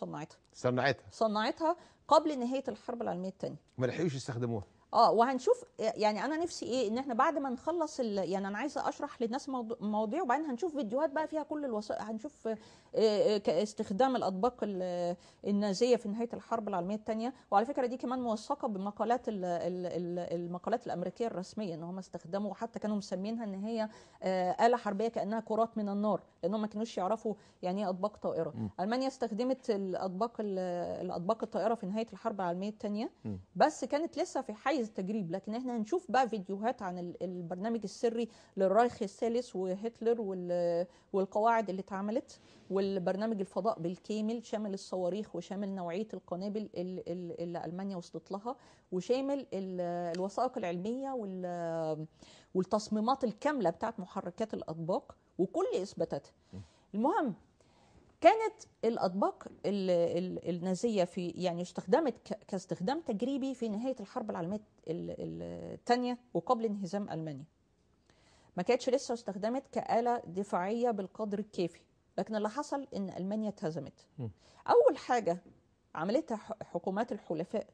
صنعتها قبل نهاية الحرب العالمية الثانية، ما لحقوش يستخدموها. وهنشوف يعني انا نفسي ايه ان احنا بعد ما نخلص يعني انا عايزه اشرح للناس مواضيع، وبعدين هنشوف فيديوهات بقى فيها كل الوثائق، هنشوف استخدام الاطباق النازية في نهاية الحرب العالمية الثانية. وعلى فكرة دي كمان موثقة بمقالات المقالات الامريكية الرسمية ان هم استخدموا، حتى كانوا مسمينها ان هي آلة حربيه كانها كرات من النار، لانهم ما كانوش يعرفوا يعني ايه اطباق طائره. المانيا استخدمت الاطباق الطائرة في نهاية الحرب العالمية الثانية، بس كانت لسه في حيز التجريب. لكن احنا هنشوف بقى فيديوهات عن البرنامج السري للرايخ الثالث وهتلر والقواعد اللي اتعملت، والبرنامج الفضاء بالكامل شامل الصواريخ وشامل نوعية القنابل اللي ألمانيا وصلت لها، وشامل الوثائق العلمية والتصميمات الكاملة بتاعت محركات الأطباق وكل إثباتاتها. المهم كانت الأطباق النازية في يعني استخدمت كاستخدام تجريبي في نهاية الحرب العالمية الثانية وقبل انهزام ألمانيا. ما كانتش لسه استخدمت كآلة دفاعية بالقدر الكافي، لكن اللي حصل إن ألمانيا اتهزمت. أول حاجة عملتها حكومات الحلفاء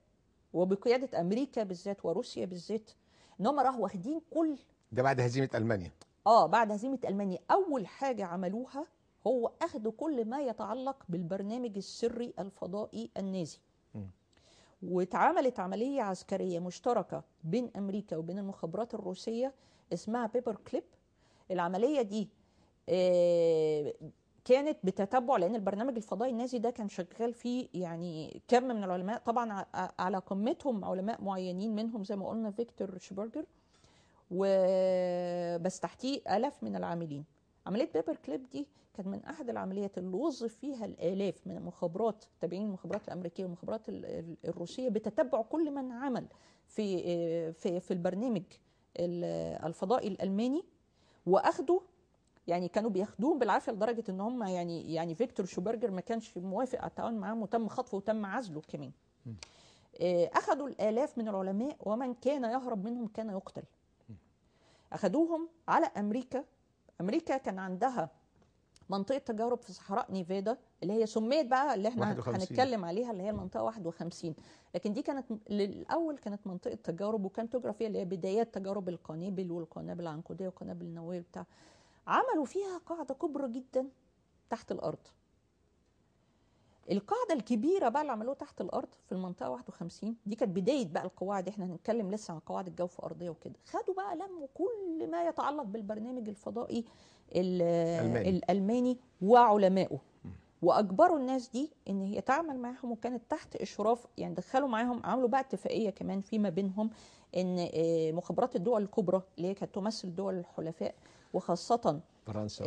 وبقيادة أمريكا بالذات وروسيا بالذات، إن هم راحوا واخدين كل ده بعد هزيمة ألمانيا. بعد هزيمة ألمانيا أول حاجة عملوها هو أخذوا كل ما يتعلق بالبرنامج السري الفضائي النازي. واتعملت عملية عسكرية مشتركة بين أمريكا وبين المخابرات الروسية اسمها بيبر كليب. العملية دي كانت بتتبع، لأن البرنامج الفضائي النازي ده كان شغال فيه يعني كم من العلماء، طبعا على قمتهم علماء معينين منهم زي ما قلنا فيكتور شبرجر، وبس تحتيه آلاف من العاملين. عملية بيبر كليب دي كانت من أحد العمليات اللي وظف فيها الآلاف من المخابرات، تابعين المخابرات الأمريكية والمخابرات الروسية، بتتبع كل من عمل في في في البرنامج الفضائي الألماني، وأخدوا يعني كانوا بياخدوهم بالعافية لدرجة ان هم يعني فيكتور شوبرجر ما كانش موافق على التعاون معاهم، وتم خطفه وتم عزله كمان. اخذوا الالاف من العلماء، ومن كان يهرب منهم كان يقتل. اخذوهم على امريكا. امريكا كان عندها منطقة تجارب في صحراء نيفادا اللي هي سميت بقى اللي احنا 51. هنتكلم عليها اللي هي المنطقة 51، لكن دي كانت للاول كانت منطقة تجارب، وكان تجرى فيها اللي هي بدايات تجارب القنابل والقنابل العنقوديه والقنابل النووية بتاع. عملوا فيها قاعدة كبرى جدا تحت الارض. القاعدة الكبيرة بقى اللي عملوها تحت الارض في المنطقة 51 دي كانت بداية بقى القواعد. احنا هنتكلم لسه عن قواعد الجو في ارضية وكده. خدوا بقى لموا كل ما يتعلق بالبرنامج الفضائي الالماني وعلمائه، واجبروا الناس دي ان هي تعمل معاهم، وكانت تحت اشراف يعني دخلوا معاهم، عملوا بقى اتفاقية كمان فيما بينهم ان مخابرات الدول الكبرى اللي هي كانت تمثل دول الحلفاء وخاصة فرنسا،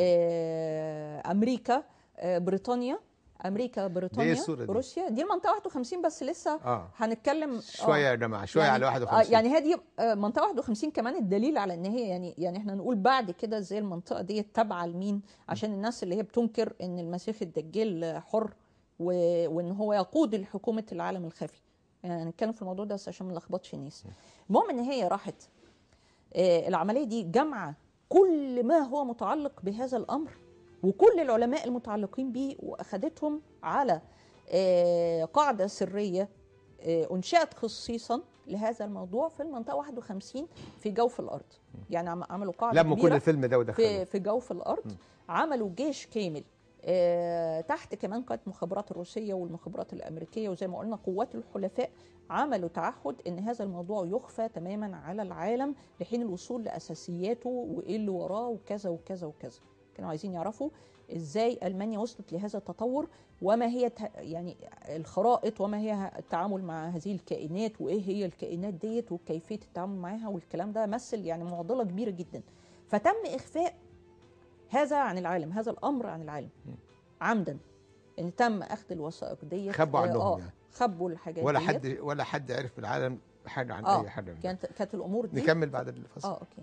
امريكا، بريطانيا، امريكا، بريطانيا، روسيا. دي المنطقة 51 بس لسه هنتكلم شوية يا جماعة، شوية يعني على 51. يعني هذه منطقة 51 كمان الدليل على ان هي يعني احنا نقول بعد كده ازاي المنطقة دي تابعه لمين، عشان الناس اللي هي بتنكر ان المسيح الدجال حر وان هو يقود حكومة العالم الخفي. يعني هنتكلم في الموضوع ده بس عشان ما نلخبطش الناس. المهم ان هي راحت العملية دي جمع كل ما هو متعلق بهذا الامر وكل العلماء المتعلقين به، واخدتهم على قاعدة سرية انشئت خصيصا لهذا الموضوع في المنطقة 51 في جوف الارض. يعني عملوا قاعدة لموا كل الفيلم ده ودخلوه في جوف الارض. عملوا جيش كامل تحت كمان قائد المخابرات الروسية والمخابرات الامريكية، وزي ما قلنا قوات الحلفاء. عملوا تعهد ان هذا الموضوع يخفى تماما على العالم لحين الوصول لاساسياته وايه اللي وراه وكذا وكذا وكذا. كانوا عايزين يعرفوا ازاي المانيا وصلت لهذا التطور، وما هي يعني الخرائط، وما هي التعامل مع هذه الكائنات، وايه هي الكائنات ديت وكيفية التعامل معاها والكلام ده. مثل يعني معضلة كبيرة جدا. فتم اخفاء هذا عن العالم، هذا الامر عن العالم عمدا، ان تم اخذ الوثائق ديت، خبوا عنهم يعني. خبوا الحاجات ولا ديت. حد ولا حد عرف في العالم حاجة عن اي حاجة. كانت الامور دي. نكمل بعد الفصل. okay.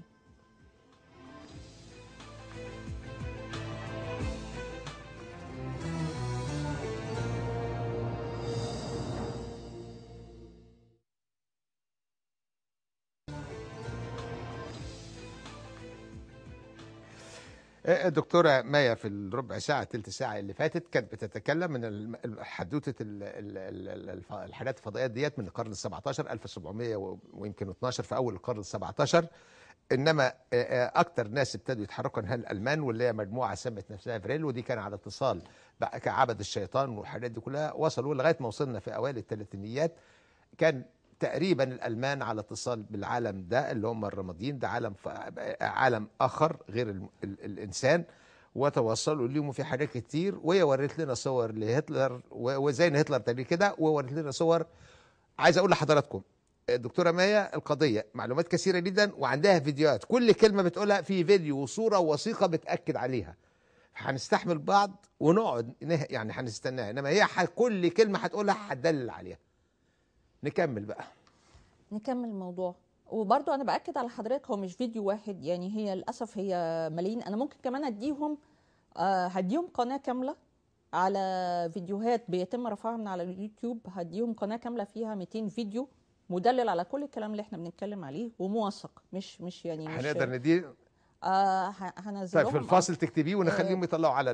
الدكتورة مايا في الربع ساعة تلت ساعة اللي فاتت كانت بتتكلم من حدوتة الحاجات الفضائية ديت من القرن ال17 1700 ويمكن 12 في أول القرن ال17. إنما أكتر ناس ابتدوا يتحركوا انها الألمان، واللي هي مجموعة سمت نفسها فريل، ودي كان على اتصال كعبد الشيطان والحاجات دي كلها. وصلوا لغاية ما وصلنا في أوائل الثلاثينيات كان تقريبا الألمان على اتصال بالعالم ده اللي هم الرماديين، ده عالم آخر غير الإنسان، وتواصلوا ليهم في حاجات كتير. وهي وريت لنا صور لهتلر وزي ان هتلر تاني كده، ووريت لنا صور. عايز أقول لحضراتكم الدكتورة مايا القضية معلومات كثيرة جدا، وعندها فيديوهات، كل كلمة بتقولها في فيديو وصورة ووثيقة بتأكد عليها. هنستحمل بعض ونقعد يعني هنستناها، إنما هي كل كلمة هتقولها هتدلل عليها. نكمل بقى، نكمل الموضوع. وبرضو انا باكد على حضرتك هو مش فيديو واحد، يعني هي للاسف هي ملايين. انا ممكن كمان اديهم هديهم قناة كاملة على فيديوهات بيتم رفعها من على اليوتيوب. هديهم قناة كاملة فيها 200 فيديو مدلل على كل الكلام اللي احنا بنتكلم عليه وموثق، مش يعني مش هنقدر نديه. هنزلهم. طيب في الفاصل تكتبيه ونخليهم يطلعوا على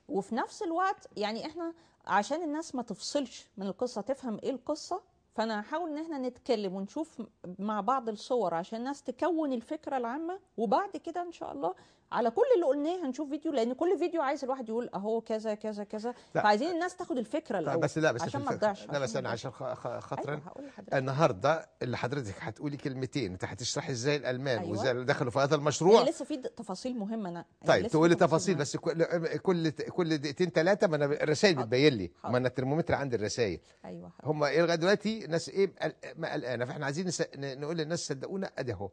وفي نفس الوقت يعني احنا عشان الناس ما تفصلش من القصة، تفهم ايه القصة، فانا هحاول ان احنا نتكلم ونشوف مع بعض الصور عشان الناس تكون الفكرة العامة، وبعد كده ان شاء الله على كل اللي قلناه هنشوف فيديو، لان كل فيديو عايز الواحد يقول اهو كذا كذا كذا، فعايزين الناس تاخد الفكرة الاول. بس لا بس عشان ما تضيعش. لا بس انا عشان خاطرا أيوة النهارده اللي حضرتك هتقولي كلمتين، انت هتشرحي ازاي الالمان أيوة. وازاي دخلوا في هذا المشروع. يعني لسه في تفاصيل مهمة انا طيب تقولي تفاصيل بس كل دقيقتين ثلاثة، ما انا الرسائل بتبين لي، ما انا الترمومتر عندي الرسائل. ايوه هم ايه لغاية دلوقتي ناس ايه ما قلقانة، فاحنا عايزين نقول للناس صدقونا ادي اهو.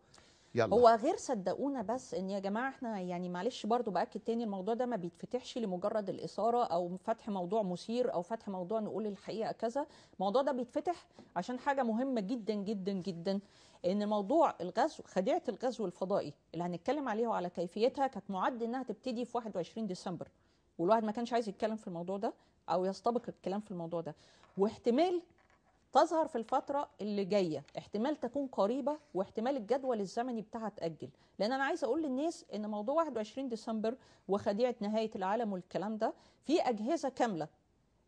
يلا. هو غير صدقونا، بس ان يا جماعة احنا يعني معلش برضو باكد تاني الموضوع ده ما بيتفتحش لمجرد الاثارة او فتح موضوع مثير او فتح موضوع نقول الحقيقة كذا. الموضوع ده بيتفتح عشان حاجة مهمة جدا جدا جدا، ان موضوع الغزو، خديعة الغزو الفضائي اللي هنتكلم عليها وعلى كيفيتها، كانت معد انها تبتدي في 21 ديسمبر، والواحد ما كانش عايز يتكلم في الموضوع ده او يستبق الكلام في الموضوع ده، واحتمال تظهر في الفترة اللي جاية، احتمال تكون قريبة، واحتمال الجدول الزمني بتاعها اتأجل. لأن أنا عايزة أقول للناس إن موضوع 21 ديسمبر وخديعة نهاية العالم والكلام ده، في أجهزة كاملة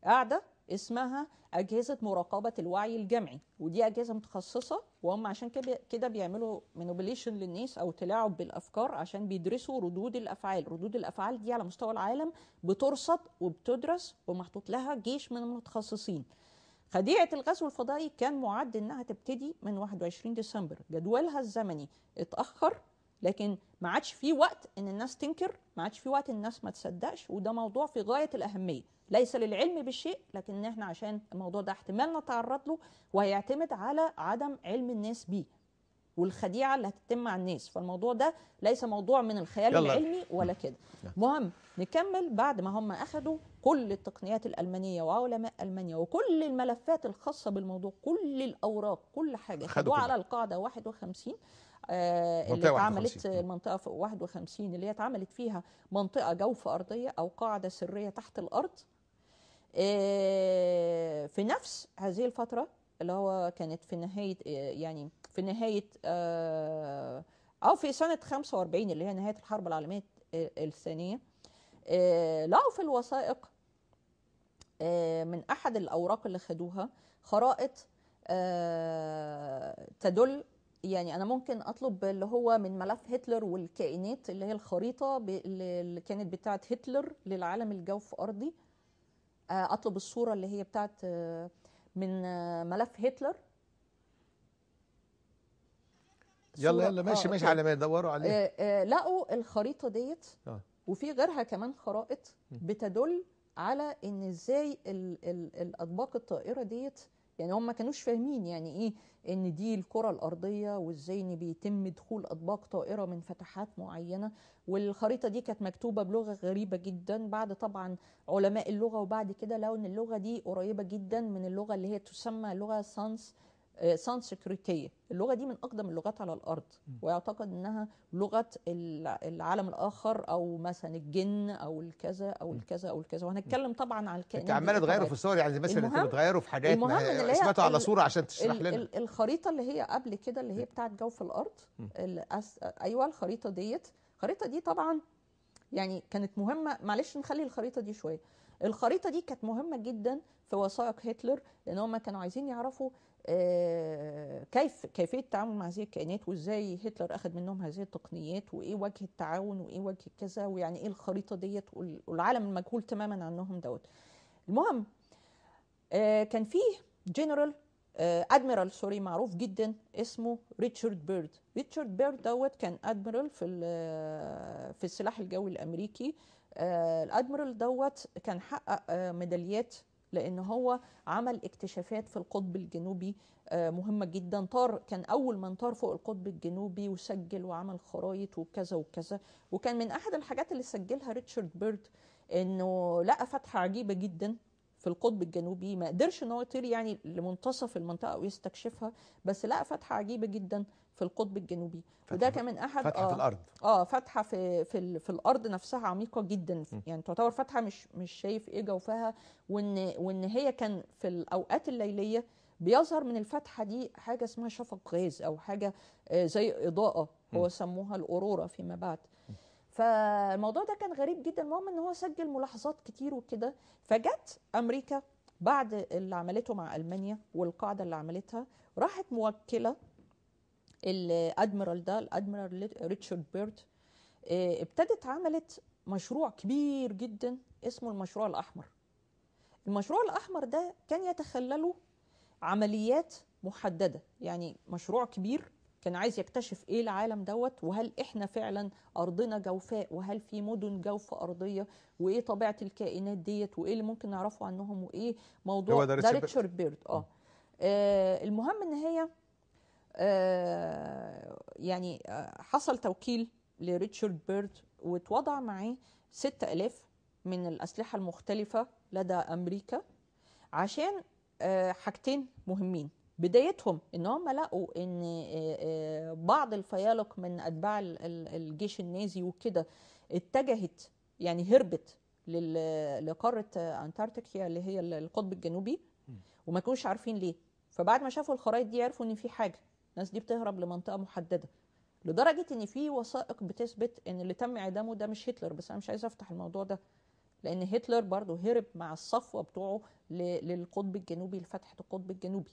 قاعدة اسمها أجهزة مراقبة الوعي الجمعي، ودي أجهزة متخصصة، وهم عشان كده بيعملوا manipulation للناس أو تلاعب بالأفكار، عشان بيدرسوا ردود الأفعال. ردود الأفعال دي على مستوى العالم بترصد وبتدرس ومحطوط لها جيش من المتخصصين. خديعة الغزو الفضائي كان معد انها تبتدي من 21 ديسمبر، جدولها الزمني اتأخر، لكن ما عادش في وقت ان الناس تنكر، ما عادش في وقت ان الناس ما تصدقش، وده موضوع في غاية الأهمية، ليس للعلم بالشيء، لكن احنا عشان الموضوع ده احتمال نتعرض له، وهيعتمد على عدم علم الناس بيه والخديعة اللي هتتم على الناس، فالموضوع ده ليس موضوع من الخيال العلمي ولا كده. مهم نكمل. بعد ما هم أخدوا كل التقنيات الألمانية وعلماء ألمانيا وكل الملفات الخاصة بالموضوع، كل الأوراق، كل حاجة خدوها على القاعدة 51 اللي اتعملت المنطقة في 51 اللي هي اتعملت فيها منطقة جوف أرضية أو قاعدة سرية تحت الأرض. في نفس هذه الفترة اللي هو كانت في نهاية، يعني في نهاية أو في سنة 45 اللي هي نهاية الحرب العالمية الثانية، لقوا في الوثائق من أحد الأوراق اللي خدوها خرائط تدل، يعني أنا ممكن أطلب اللي هو من ملف هتلر والكائنات، اللي هي الخريطة اللي كانت بتاعة هتلر للعالم الجوف أرضي، أطلب الصورة اللي هي بتاعة من ملف هتلر. يلا يلا ماشي ماشي على ما يدوروا عليه. لقوا الخريطة ديت وفي غيرها كمان خرائط بتدل على ان ازاي الاطباق الطائرة ديت، يعني هم ما كانوش فاهمين يعني ايه ان دي الكرة الارضية، وازاي ان بيتم دخول اطباق طائرة من فتحات معينة. والخريطة دي كانت مكتوبة بلغة غريبة جدا، بعد طبعا علماء اللغة، وبعد كده لقوا ان اللغة دي قريبة جدا من اللغة اللي هي تسمى لغة سانسكريتية. اللغة دي من أقدم اللغات على الأرض، ويعتقد أنها لغة العالم الآخر، أو مثلا الجن أو الكذا أو الكذا أو الكذا. وهنتكلم طبعا على الكائنات. أنت عمالة تغيروا في الصور، يعني مثلا أنت بتغيروا في حاجات، اثبتوا على صورة عشان تشرح لنا الخريطة اللي هي قبل كده اللي هي بتاعت جوف الأرض. أيوة الخريطة ديت، الخريطة دي طبعا يعني كانت مهمة، معلش نخلي الخريطة دي شوية. الخريطة دي كانت مهمة جدا في وثائق هتلر، لأن هم كانوا عايزين يعرفوا كيفية التعامل مع هذه الكائنات، وازاي هتلر أخذ منهم هذه التقنيات، وإيه وجه التعاون، وإيه وجه كذا، ويعني إيه الخريطة ديت، والعالم المجهول تماما عنهم دوت. المهم كان فيه جنرال admiral sorry معروف جدا اسمه ريتشارد بيرد. ريتشارد بيرد دوت كان ادميرال في السلاح الجوي الامريكي. الادميرال دوت كان حقق ميداليات لان هو عمل اكتشافات في القطب الجنوبي مهمة جدا. طار، كان اول من طار فوق القطب الجنوبي وسجل وعمل خرايط وكذا وكذا. وكان من احد الحاجات اللي سجلها ريتشارد بيرد انه لقى فتحه عجيبة جدا في القطب الجنوبي، ما قدرش ان هو يطير يعني لمنتصف المنطقة ويستكشفها، بس لقى فتحه عجيبة جدا في القطب الجنوبي. وده كان من احد فتحه في الارض، فتحه في الارض نفسها عميقة جدا، يعني تعتبر فتحه مش شايف ايه جوفها. وان هي كان في الاوقات الليلية بيظهر من الفتحة دي حاجة اسمها شفق غاز او حاجة زي اضاءه، هو سموها الاورورا فيما بعد. فالموضوع ده كان غريب جدا. المهم ان هو سجل ملاحظات كتير وكده. فجت امريكا بعد اللي عملته مع المانيا والقاعدة اللي عملتها، راحت موكله الادميرال ده، الادميرال ريتشارد بيرد، ابتدت عملت مشروع كبير جدا اسمه المشروع الاحمر. المشروع الاحمر ده كان يتخلله عمليات محددة، يعني مشروع كبير كان عايز يكتشف ايه العالم دوت، وهل احنا فعلا ارضنا جوفاء، وهل في مدن جوف ارضية، وايه طبيعة الكائنات ديت، وايه اللي ممكن نعرفه عنهم، وايه موضوع ده ريتشارد بيرد. المهم ان هي يعني حصل توكيل لريتشارد بيرد، واتوضع معاه 6000 من الاسلحة المختلفة لدى امريكا عشان حاجتين مهمين. بدايتهم ان هم لقوا ان بعض الفيالق من اتباع الجيش النازي وكده اتجهت، يعني هربت لقاره انتاركتيكا اللي هي القطب الجنوبي، وما كانوش عارفين ليه. فبعد ما شافوا الخرائط دي عرفوا ان في حاجة، الناس دي بتهرب لمنطقه محددة، لدرجة ان في وثائق بتثبت ان اللي تم اعدامه ده مش هتلر. بس انا مش عايزه افتح الموضوع ده، لان هتلر برضه هرب مع الصفوة بتوعه للقطب الجنوبي، لفتحه القطب الجنوبي.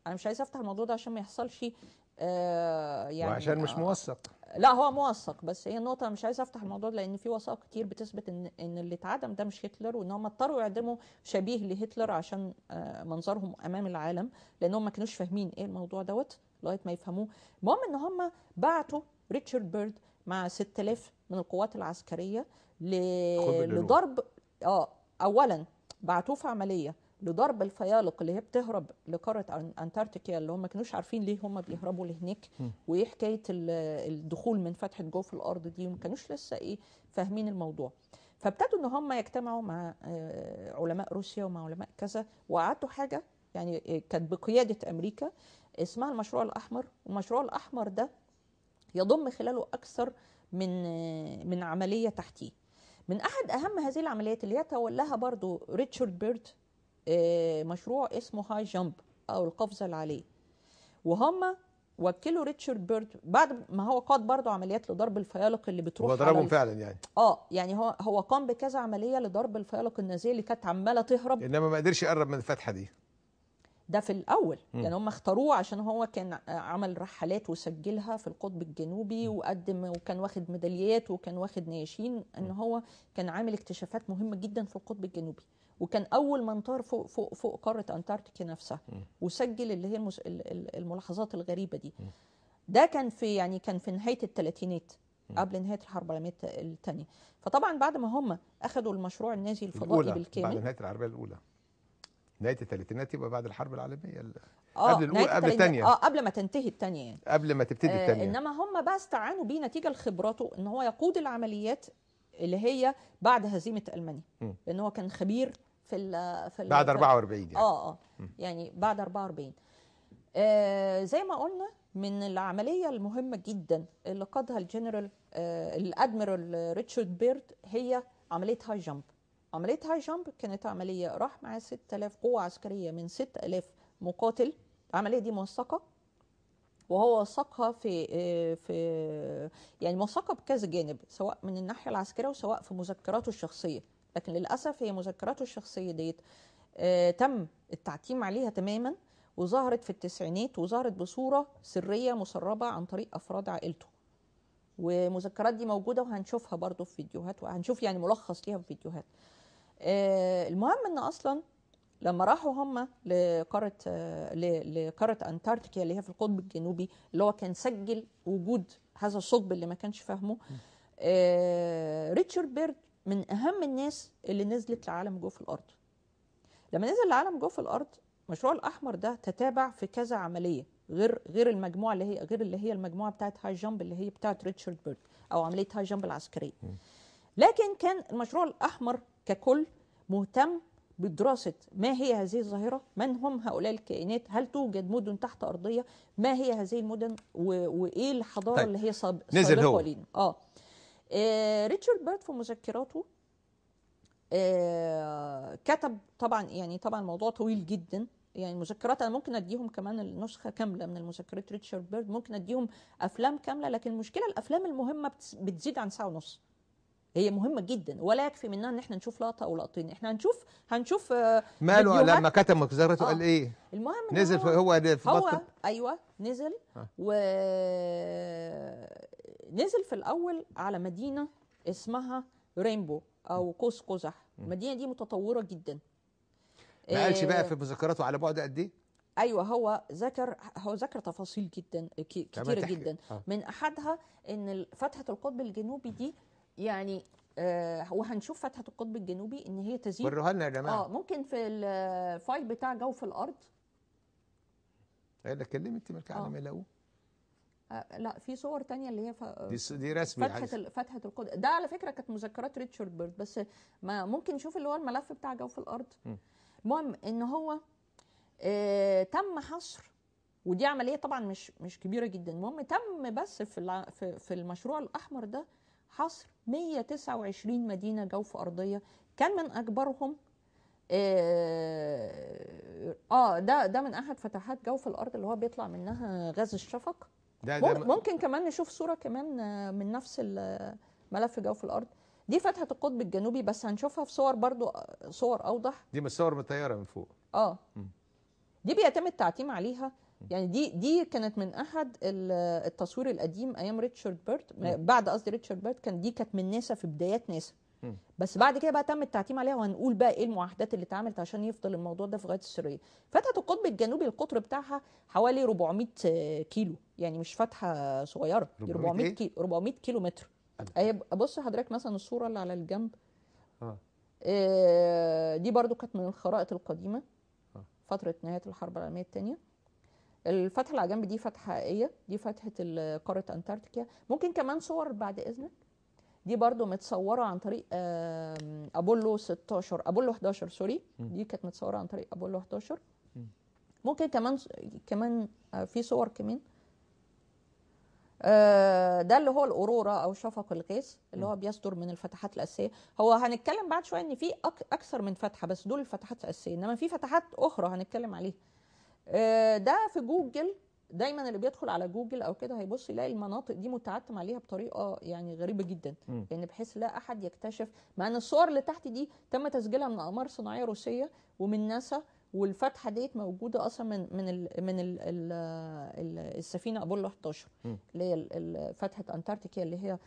انا مش عايزه افتح الموضوع ده عشان ما يحصلش يعني، وعشان مش موثق. لا هو موثق، بس هي النقطة مش عايزه افتح الموضوع ده لان في وثائق كتير بتثبت ان اللي اتعدم ده مش هتلر، وان هم اضطروا يعدموا شبيه لهتلر عشان منظرهم امام العالم، لانهم ما كانوش فاهمين ايه الموضوع دوت لغاية ما يفهموه. المهم ان هم بعتوا ريتشارد بيرد مع 6000 من القوات العسكرية لضرب اولا بعتوه في عملية لضرب الفيالق اللي هي بتهرب لقاره انتاركتيكا، اللي هم ما كانوش عارفين ليه هم بيهربوا لهناك، وايه حكاية الدخول من فتحه جوف الارض دي، وما كانوش لسه ايه فاهمين الموضوع. فابتدوا ان هم يجتمعوا مع علماء روسيا ومع علماء كذا، وقعدوا حاجة يعني كانت بقيادة امريكا اسمها المشروع الاحمر. المشروع الاحمر ده يضم خلاله اكثر من عملية تحتيه. من احد اهم هذه العمليات اللي يتولاها برضو ريتشارد بيرد مشروع اسمه High Jump او القفزة العالية. وهم وكلوا ريتشارد بيرد بعد ما هو قاد برضو عمليات لضرب الفيالق اللي بتروح، هو ضربهم فعلا يعني، يعني هو قام بكذا عملية لضرب الفيالق النازية اللي كانت عماله تهرب، انما ما قدرش يقرب من الفتحة دي. ده في الاول يعني هم اختاروه عشان هو كان عمل رحلات وسجلها في القطب الجنوبي، وقدم وكان واخد ميداليات وكان واخد نياشين، ان هو كان عامل اكتشافات مهمة جدا في القطب الجنوبي، وكان اول من طار فوق فوق فوق قارة انتاركتيكا نفسها، وسجل اللي هي الملاحظات الغريبة دي. ده كان في يعني كان في نهاية الثلاثينات قبل نهاية الحرب العالمية الثانية. فطبعا بعد ما هم اخذوا المشروع النازي الفضائي بالكامل بعد نهاية الحرب الاولى، نهاية الثلاثينات يبقى بعد الحرب العالمية قبل الاولى، قبل الثانية، قبل ما تنتهي الثانية يعني، قبل ما تبتدي الثانية. انما هم بقى استعانوا بيه نتيجة لخبراته ان هو يقود العمليات اللي هي بعد هزيمة المانيا، لان هو كان خبير في بعد 44 يعني. يعني بعد 44. زي ما قلنا من العملية المهمة جدا اللي قادها الجنرال الادميرال ريتشارد بيرد هي عملية High Jump. عملية High Jump كانت عملية راح معاه 6000 قوة عسكرية من 6000 مقاتل. العملية دي موثقة، وهو وثقها في يعني موثقة بكذا جانب، سواء من الناحية العسكرية وسواء في مذكراته الشخصية. لكن للأسف هي مذكراته الشخصية ديت تم التعتيم عليها تماما، وظهرت في التسعينات، وظهرت بصورة سرية مسربة عن طريق أفراد عائلته. ومذكرات دي موجودة وهنشوفها برضو في فيديوهات، وهنشوف يعني ملخص ليها في فيديوهات. المهم ان اصلا لما راحوا هم لقاره انتاركتيكا اللي هي في القطب الجنوبي، اللي هو كان سجل وجود هذا الثقب اللي ما كانش فاهمه، ريتشارد بيرد من اهم الناس اللي نزلت لعالم جوف الارض. لما نزل لعالم جوف الارض، المشروع الاحمر ده تتابع في كذا عملية غير المجموعة اللي هي غير اللي هي المجموعة بتاعت High Jump اللي هي بتاعت ريتشارد بيرد او عملية High Jump العسكرية. لكن كان المشروع الاحمر ككل مهتم بدراسة ما هي هذه الظاهرة، من هم هؤلاء الكائنات، هل توجد مدن تحت ارضية، ما هي هذه المدن، وايه الحضارة. طيب. اللي هي سابقه لينا. ريتشارد بيرد في مذكراته كتب طبعا، يعني طبعا الموضوع طويل جدا، يعني المذكرات انا ممكن اديهم كمان النسخة كاملة من المذكرات ريتشارد بيرد، ممكن اديهم افلام كاملة، لكن المشكلة الافلام المهمة بتزيد عن ساعة ونص. هي مهمة جدا ولا يكفي منها ان احنا نشوف لقطة او لقطتين، احنا هنشوف ماله لما كتب مذكراته قال ايه. المهم نزل هو في هو ايوه نزل ونزل في الاول على مدينة اسمها رينبو او قوس قزح. المدينة دي متطورة جدا. ما قالش بقى في مذكراته على بعد قد ايه؟ ايوه هو ذكر تفاصيل جدا كتيرة جدا. من احدها ان فتحه القطب الجنوبي دي يعني وهنشوف فتحه القطب الجنوبي ان هي تزيد. وروها لنا يا جماعة. ممكن في ال file بتاع جوف الارض. هي اللي اتكلمت انت مالك على ما يلاقوه. لا في صور تانية اللي هي دي رسمي فتحة القطب ده على فكرة كانت مذكرات ريتشارد بيرد، بس ما ممكن نشوف اللي هو الملف بتاع جوف الأرض. المهم إن هو تم حصر ودي عملية طبعا مش كبيرة جدا. المهم تم بس في المشروع الاحمر ده حصر 129 مدينة جوف ارضية، كان من اكبرهم ده من احد فتحات جوف الارض اللي هو بيطلع منها غاز الشفق. ده ممكن كمان نشوف صوره كمان من نفس ملف جوف الارض. دي فتحه القطب الجنوبي، بس هنشوفها في صور برضو، صور اوضح. دي متصور من الطيارة من فوق. دي بيتم التعتيم عليها، يعني دي كانت من احد التصوير القديم ايام ريتشارد بيرت، بعد قصدي ريتشارد بيرت، كانت من ناسا في بدايات ناسا. بس بعد كده بقى تم التعتيم عليها، وهنقول بقى ايه المعاهدات اللي اتعملت عشان يفضل الموضوع ده في غاية السرية. فتحه القطب الجنوبي القطر بتاعها حوالي 400 كيلو، يعني مش فتحه صغيرة، دي 400 كيلو، 400 كيلو متر. بص حضرتك مثلا الصورة اللي على الجنب، دي برضو كانت من الخرائط القديمة فترة نهاية الحرب العالمية الثانية. الفتحة اللي على جنب دي فتحه حقيقية، دي فتحه قارة انتاركتيكا. ممكن كمان صور بعد اذنك، دي برضو متصورة عن طريق أبولو 16، أبولو 11 sorry، دي كانت متصورة عن طريق أبولو 11. ممكن كمان في صور كمان. ده اللي هو الأورورا أو شفق الغاز اللي هو بيصدر من الفتحات الأساسية. هو هنتكلم بعد شوية إن في أكثر من فتحة، بس دول الفتحات الأساسية، إنما في فتحات أخرى هنتكلم عليها. ده في جوجل، دايما اللي بيدخل على جوجل او كده هيبص يلاقي المناطق دي متعتم عليها بطريقة يعني غريبة جدا، يعني بحيث لا احد يكتشف، مع ان الصور اللي تحت دي تم تسجيلها من اقمار صناعية روسية ومن ناسا، والفتحة ديت موجودة اصلا من من ال من ال ال السفينة ابولو 11 اللي هي فتحه انتاركتيكا اللي هي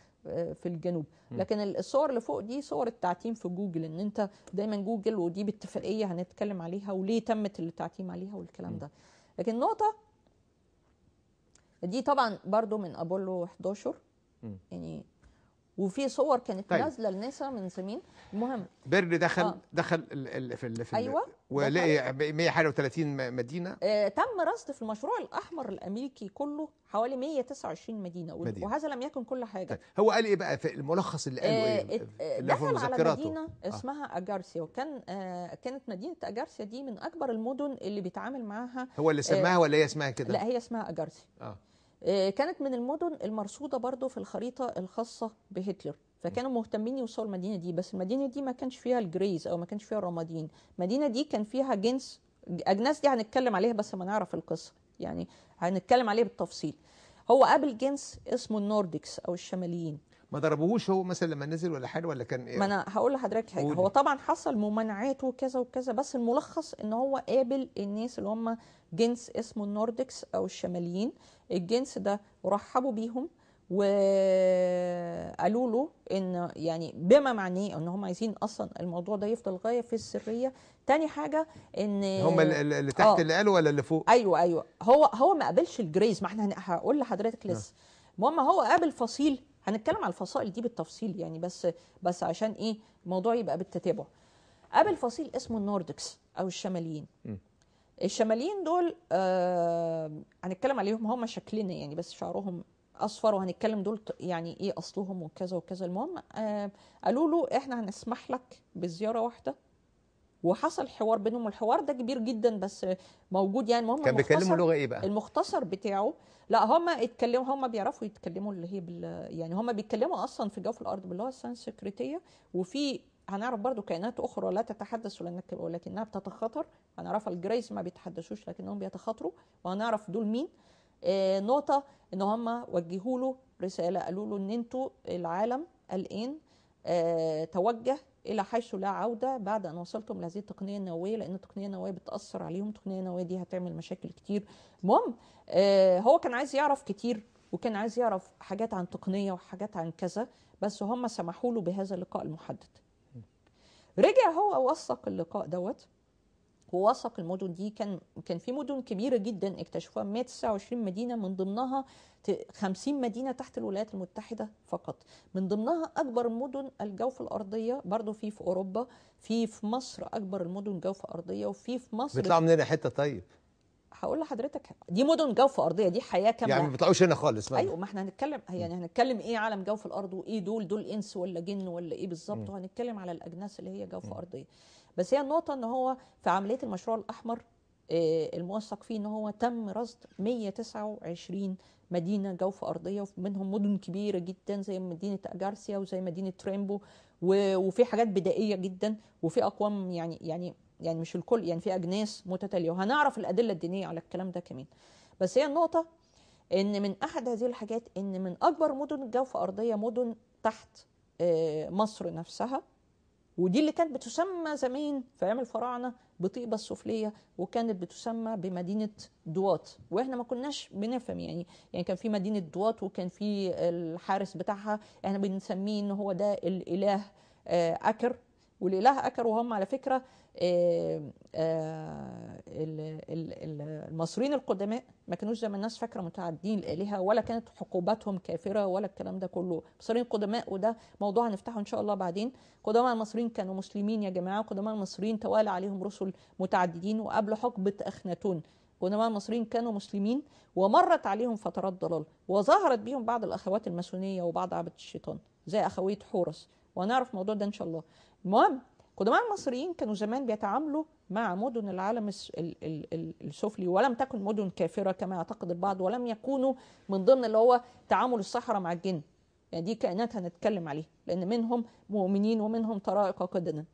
في الجنوب. لكن الصور اللي فوق دي صور التعتيم في جوجل، ان انت دايما جوجل، ودي باتفاقيه هنتكلم عليها وليه تمت التعتيم عليها والكلام ده. لكن النقطة دي طبعا برضو من ابولو 11 يعني، وفي صور كانت طيب. نازله لناسا من زمان. المهم بيرد دخل دخل في ايوه، ولقي 131 مدينة. تم رصد في المشروع الاحمر الامريكي كله حوالي 129 مدينة. وهذا لم يكن كل حاجة. طيب. هو قال ايه بقى في الملخص اللي قاله ايه؟ دخل على مدينة اسمها اجارسيا، وكان كانت مدينة اجارسيا دي من اكبر المدن اللي بيتعامل معاها. هو اللي سماها ولا هي اسمها كده؟ لا، هي اسمها اجارسيا. كانت من المدن المرصودة برضو في الخريطة الخاصة بهتلر، فكانوا مهتمين يوصلوا المدينة دي. بس المدينة دي ما كانش فيها ال Greys أو ما كانش فيها الرماديين. المدينة دي كان فيها جنس، أجناس دي هنتكلم عليها بس ما نعرف القصة، يعني هنتكلم عليها بالتفصيل. هو قابل جنس اسمه ال Nordics أو الشماليين. ما ضربوهوش هو مثلا لما نزل ولا حاجة ولا كان ايه؟ ما انا هقول لحضرتك حاجة. هو طبعا حصل ممانعات وكذا وكذا، بس الملخص ان هو قابل الناس اللي هم جنس اسمه ال Nordics او الشماليين. الجنس ده رحبوا بيهم وقالوا له ان يعني بما معناه ان هم عايزين اصلا الموضوع ده يفضل غاية في السرية. تاني حاجة ان هم اللي تحت اللي قالوا ولا اللي فوق؟ ايوه هو ما قابلش ال Greys، ما احنا هقول لحضرتك لسه. المهم هو قابل فصيل، هنتكلم على الفصائل دي بالتفصيل يعني، بس عشان ايه الموضوع يبقى بالتتابع. قابل فصيل اسمه ال Nordics او الشماليين. الشماليين دول هنتكلم عليهم، هم شكلنا يعني بس شعرهم اصفر، وهنتكلم دول يعني ايه اصلهم وكذا وكذا. المهم قالوا له احنا هنسمح لك بزيارة واحدة، وحصل حوار بينهم، والحوار ده كبير جدا بس موجود يعني. المهم كان بيتكلموا لغة ايه بقى؟ المختصر بتاعه، لا هم اتكلموا، هم بيعرفوا يتكلموا اللي هي يعني هم بيتكلموا اصلا في جوف الارض باللغة السنسكريتيه، وفي هنعرف برضو كائنات اخرى لا تتحدث ولكنها بتتخاطر، هنعرفها. ال Greys ما بيتحدثوش لكنهم بيتخاطروا، وهنعرف دول مين. نقطة ان هم وجهوا له رسالة، قالوا له ان انتوا العالم الان توجه الى حيث لا عوده بعد ان وصلتم لهذه التقنية النووية، لان التقنية النووية بتاثر عليهم، التقنية النووية دي هتعمل مشاكل كتير. المهم هو كان عايز يعرف كتير، وكان عايز يعرف حاجات عن تقنية وحاجات عن كذا، بس هم سمحوا له بهذا اللقاء المحدد. رجع هو وثق اللقاء دوت، ووثق المدن دي. كان في مدن كبيرة جدا اكتشفوها، 129 مدينة، من ضمنها 50 مدينة تحت الولايات المتحدة فقط، من ضمنها اكبر مدن الجوف الارضية برضو في اوروبا، في مصر اكبر المدن جوف ارضية، وفي مصر بيطلعوا مننا حتة. طيب هقول لحضرتك دي مدن جوف ارضية، دي حياة كاملة يعني، ما بيطلعوش هنا خالص. ايوه، ما احنا هنتكلم يعني هنتكلم ايه عالم جوف الارض، وايه دول انس ولا جن ولا ايه بالظبط، وهنتكلم على الاجناس اللي هي جوف ارضية. بس هي النقطة ان هو في عملية المشروع الاحمر الموثق فيه ان هو تم رصد 129 مدينة جوف ارضية، ومنهم مدن كبيرة جدا زي مدينة اجارسيا وزي مدينة تريمبو، وفي حاجات بدائية جدا، وفي اقوام يعني مش الكل، يعني في اجناس متتالية، وهنعرف الادلة الدينية على الكلام ده كمان. بس هي النقطة ان من احد هذه الحاجات ان من اكبر مدن الجوف ارضية مدن تحت مصر نفسها، ودي اللي كانت بتسمى زمان في ايام الفراعنة بطيبه السفليه، وكانت بتسمى بمدينة دوات، واحنا ما كناش بنفهم يعني كان في مدينة دوات وكان في الحارس بتاعها احنا بنسميه ان هو ده الاله اكر، والاله اكر وهم على فكرة المصريين القدماء ما كانوش زي ما الناس فاكره متعدين الالهة، ولا كانت حقوباتهم كافره ولا الكلام ده كله. المصريين القدماء، وده موضوع هنفتحه ان شاء الله بعدين، قدماء المصريين كانوا مسلمين يا جماعة، قدماء المصريين توالى عليهم رسل متعددين، وقبل حقبة اخناتون قدماء المصريين كانوا مسلمين، ومرت عليهم فترات ضلال، وظهرت بيهم بعض الاخوات الماسونيه وبعض عبده الشيطان زي اخويه حورس، وهنعرف الموضوع ده ان شاء الله. المهم قدماء المصريين كانوا زمان بيتعاملوا مع مدن العالم السفلي، ولم تكن مدن كافرة كما يعتقد البعض، ولم يكونوا من ضمن اللي هو تعامل السحرة مع الجن، يعني دي كائنات هنتكلم عليها، لأن منهم مؤمنين ومنهم طرائق قدنا،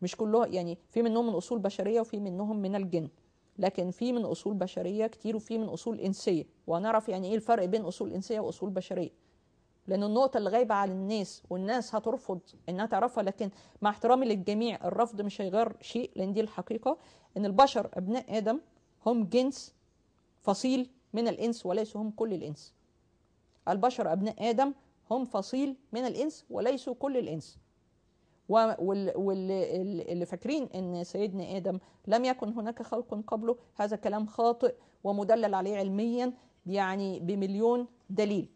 مش كلها، يعني في منهم من أصول بشرية وفي منهم من الجن، لكن في من أصول بشرية كتير وفي من أصول إنسية، وهنعرف يعني إيه الفرق بين أصول إنسية وأصول بشرية، لأن النقطة اللي غايبة على الناس والناس هترفض إنها تعرفها، لكن مع احترامي للجميع الرفض مش هيغير شيء، لأن دي الحقيقة، إن البشر أبناء آدم هم جنس فصيل من الإنس وليسوا هم كل الإنس. البشر أبناء آدم هم فصيل من الإنس وليسوا كل الإنس. واللي فاكرين إن سيدنا آدم لم يكن هناك خلق قبله، هذا كلام خاطئ ومدلل عليه علميا يعني بمليون دليل.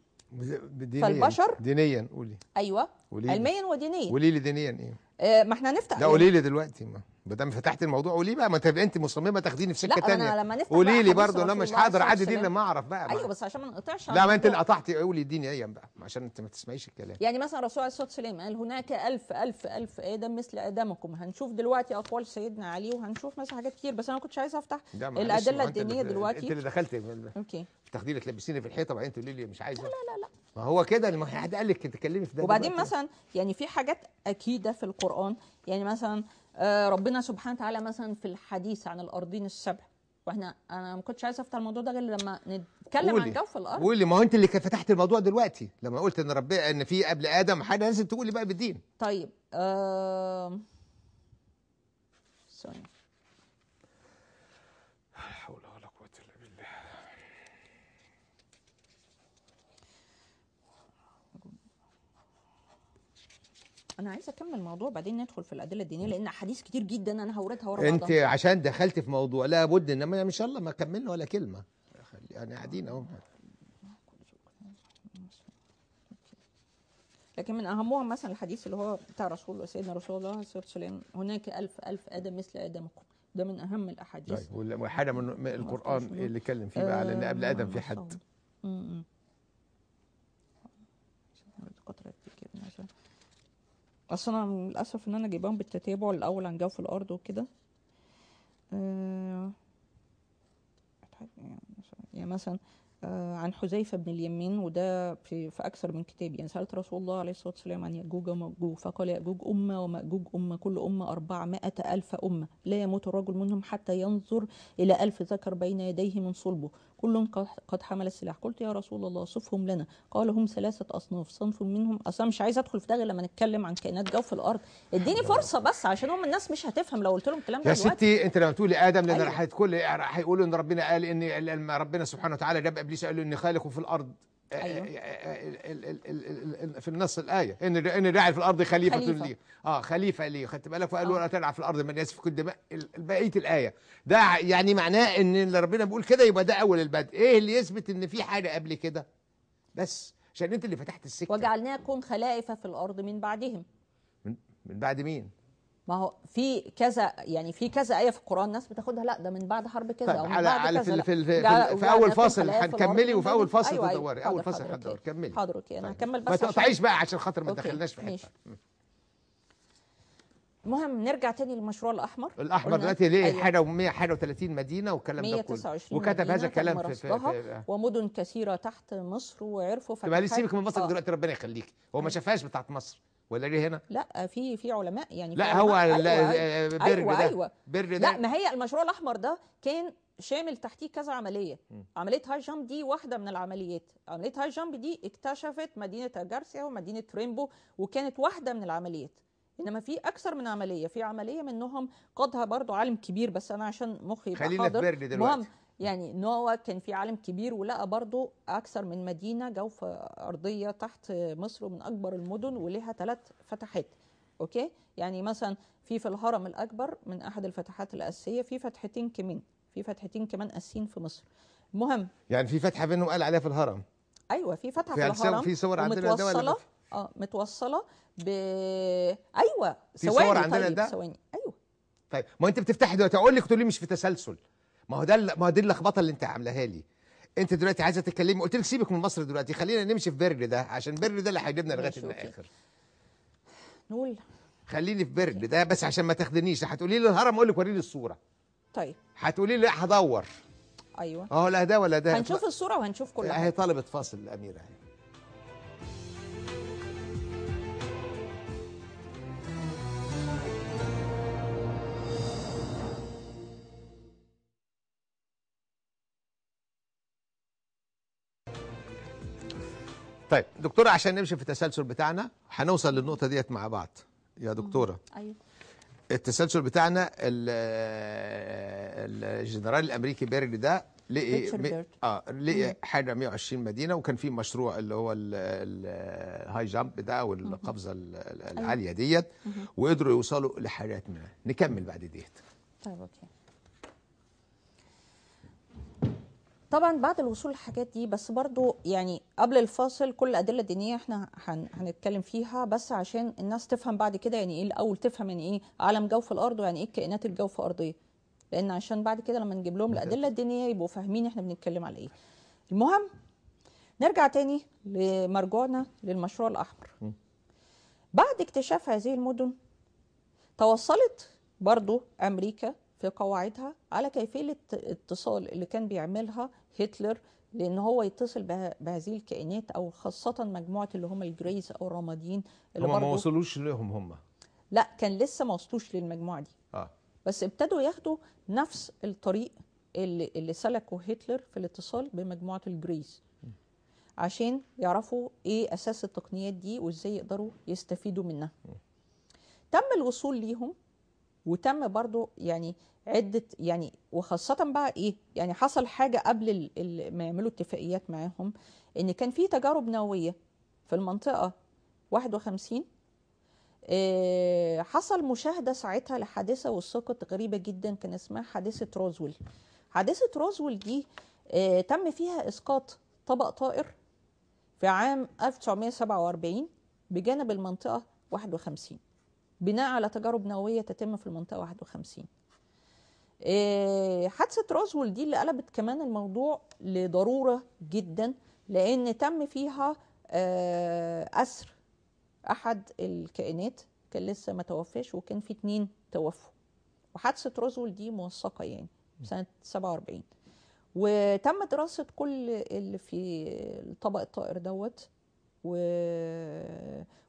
دينيا، فالبشر دينيا قولي. ايوه علميا ودينيا. قولي لي دينيا ايه؟ ما احنا هنفتح. لا قولي لي دلوقتي، ما دام فتحت الموضوع قولي بقى، ما انت مصممه تاخديني في سكة ثانية. لا لما نفتح قولي لي برضه. لا مش هقدر اعدي دي لما اعرف بقى. ايوه بس عشان ما نقطعش. لا ما انت اللي قطعتي، قولي دينيا بقى عشان انت ما تسمعيش الكلام. يعني مثلا الرسول عليه الصلاة والسلام قال هناك 1000 1000 1000 ادم مثل ادمكم. هنشوف دلوقتي اقوال سيدنا علي، وهنشوف مثلا حاجات كتير، بس انا ما كنتش عايزه افتح الادلة الدينية دلوقتي. انت اللي دخلتي okay تاخديني تلبسيني في الحيطة وبعدين تقولي لي مش عايزه. لا لا لا، ما هو كده، ما حد قال لك تتكلمي في ده. وبعدين مثلا يعني في حاجات اكيدة في القران، يعني مثلا ربنا سبحانه وتعالى مثلا في الحديث عن الارضين السبع، واحنا انا ما كنتش عايزه افتح الموضوع ده غير لما نتكلم عن جوف الارض. قولي، ما هو انت اللي فتحت الموضوع دلوقتي لما قلت ان ربنا ان في قبل ادم حاجة، لازم تقولي بقى بالدين. طيب ثانية. لا حول ولا قوة الا بالله. انا عايزه اكمل الموضوع بعدين ندخل في الادلة الدينية، لان احاديث كتير جدا انا هوردها ورا بعضها. انت عشان دخلت في موضوع لابد، انما ان شاء الله ما كملنا ولا كلمة، يعني قاعدين اهو. لكن من اهمهم مثلا الحديث اللي هو بتاع رسول سيدنا رسول الله صلى الله عليه وسلم، هناك 1000 1000 ادم مثل ادمكم. ده من اهم الاحاديث. طيب وحاجه من القران اللي اتكلم فيه بقى على ان قبل ادم في حد. اصل انا للاسف ان انا جايباهم بالتتابع الاول عن جوف الارض وكده. يعني مثلا عن حذيفة بن اليمين، وده في اكثر من كتاب، يعني سالت رسول الله عليه الصلاة والسلام عن ياجوج وماجوج، فقال ياجوج امه وماجوج امه، كل امه 400,000 امه، لا يموت الرجل منهم حتى ينظر الى 1000 ذكر بين يديه من صلبه، كل قد حمل السلاح. قلت يا رسول الله صفهم لنا، قال هم 3 اصناف، صنف منهم، اصلا مش عايزه ادخل في ده غير لما نتكلم عن كائنات جوف الارض، اديني فرصة بس عشان هم الناس مش هتفهم لو قلت لهم الكلام ده يا ستي. انت لما تقولي ادم، لان راح كل راح يقولوا ان ربنا قال ان ربنا سبحانه وتعالى جاب ابليس قال له اني خالق في الارض. أيوه. في النص الايه ان جاعل في الارض خليفة لي، خليفة لي، خدت بالك؟ فقال له لا تلعب في الارض من يسفك الدماء. بقية الايه ده يعني معناه ان اللي ربنا بيقول كده يبقى ده اول البدء. ايه اللي يثبت ان في حاجة قبل كده؟ بس عشان انت اللي فتحت السكة. وجعلناكم خلائف في الارض من بعدهم. من بعد مين؟ ما هو في كذا، يعني في كذا آية في القرآن الناس بتاخدها لا ده من بعد حرب كذا. طيب أو من على بعد على كذا. في أول فاصل هنكملي، وفي أول فاصل تدوري. أيوة. أول فاصل هتدوري، كملي. حاضر okay، أنا هكمل بس ما تقطعيش بقى عشان خاطر ما تدخلناش في حتة. المهم نرجع تاني للمشروع الاحمر. الاحمر دلوقتي ليه؟ أيوة. حاجة و130 مدينة والكلام ده كله، وكتب هذا الكلام في ومدن كثيرة تحت مصر، وعرفوا فتحات. معلش سيبك من مصر دلوقتي، ربنا يخليك، هو ما شافهاش بتاعت مصر ولا ليه هنا؟ لا في علماء يعني. لا هو أيوة. بيرج ده. أيوة. بيرج ده. لا ما هي المشروع الاحمر ده كان شامل تحتيه كذا عملية. عملية High Jump دي واحدة من العمليات. عملية High Jump دي اكتشفت مدينة جارسيا ومدينة ريمبو، وكانت واحدة من العمليات. انما في اكثر من عملية، في عملية منهم قادها برضو عالم كبير، بس انا عشان مخي يبقى خلينا في بيرج دلوقتي. يعني ان هو كان في عالم كبير ولقى برضو اكثر من مدينة جوف ارضية تحت مصر، ومن اكبر المدن، ولها 3 فتحات. okay، يعني مثلا في الهرم الاكبر من احد الفتحات الاساسية في فتحتين كمان، في فتحتين كمان اساسيين في مصر. المهم يعني في فتحه بينهم قال عليها في الهرم. ايوه في فتحه في الهرم، في صور عندنا ده ولا متوصله ب ايوه في صور عندنا ده؟ ثواني. ايوه طيب ما انت بتفتحي دلوقتي اقول لك تقولي مش في تسلسل. ما هو ده، ما هو دي اللخبطة اللي انت عاملاها لي. انت دلوقتي عايزه تتكلمي، قلت لك سيبك من مصر دلوقتي، خلينا نمشي في بيرج ده، عشان بيرج ده اللي هيجيبنا لغاية الاخر. نقول خليني في بيرج ده بس عشان ما تاخدنيش. هتقولي لي الهرم اقول لك وريني الصورة. طيب هتقولي لي لا هدور. ايوه اهو لا ده ولا ده، هنشوف الصورة وهنشوف كل حاجة. اهي طالبه فاصل الاميرة اهي. طيب دكتورة، عشان نمشي في التسلسل بتاعنا هنوصل للنقطة ديت مع بعض يا دكتورة. أيوه. التسلسل بتاعنا الجنرال الأمريكي بيرج ده لقي لقي حاجة 120 مدينة، وكان في مشروع اللي هو ال high jump ده والقفزة العالية ديت، وقدروا يوصلوا لحاجات منها. نكمل بعد ديت. طيب okay. طبعا بعد الوصول للحاجات دي، بس برضو يعني قبل الفاصل كل الأدلة الدينية احنا هنتكلم فيها، بس عشان الناس تفهم بعد كده يعني ايه الأول، تفهم يعني ايه عالم جوف الأرض ويعني ايه الكائنات الجوف أرضية، لأن عشان بعد كده لما نجيب لهم الأدلة الدينية يبقوا فاهمين احنا بنتكلم على ايه. المهم نرجع تاني لمرجوعنا للمشروع الأحمر. بعد اكتشاف هذه المدن توصلت برضو أمريكا في قواعدها على كيفية الاتصال اللي كان بيعملها هتلر، لأن هو يتصل بهذه الكائنات، أو خاصة مجموعة اللي هم ال Greys أو الرماديين اللي هم ما وصلوش لهم. هم لا كان لسه ما وصلوش للمجموعة دي. بس ابتدوا ياخدوا نفس الطريق اللي سلكه هتلر في الاتصال بمجموعة ال Greys، عشان يعرفوا ايه أساس التقنيات دي وازاي يقدروا يستفيدوا منها. تم الوصول ليهم، وتم برضو يعني عدة يعني، وخاصة بقى إيه يعني حصل حاجة قبل ما يعملوا اتفاقيات معاهم، إن كان في تجارب نووية في المنطقة 51. حصل مشاهدة ساعتها لحادثة وثقت غريبة جدا، كان اسمها حادثة روزويل. حادثة روزويل دي تم فيها إسقاط طبق طائر في عام 1947 بجانب المنطقة 51، بناء على تجارب نووية تتم في المنطقة 51. حادثة روزويل دي اللي قلبت كمان الموضوع لضرورة جدا، لأن تم فيها أسر أحد الكائنات كان لسه ما توفاش، وكان في 2 توفوا. وحادثة روزويل دي موثقة يعني سنة 47، وتم دراسة كل اللي في الطبق الطائر دوت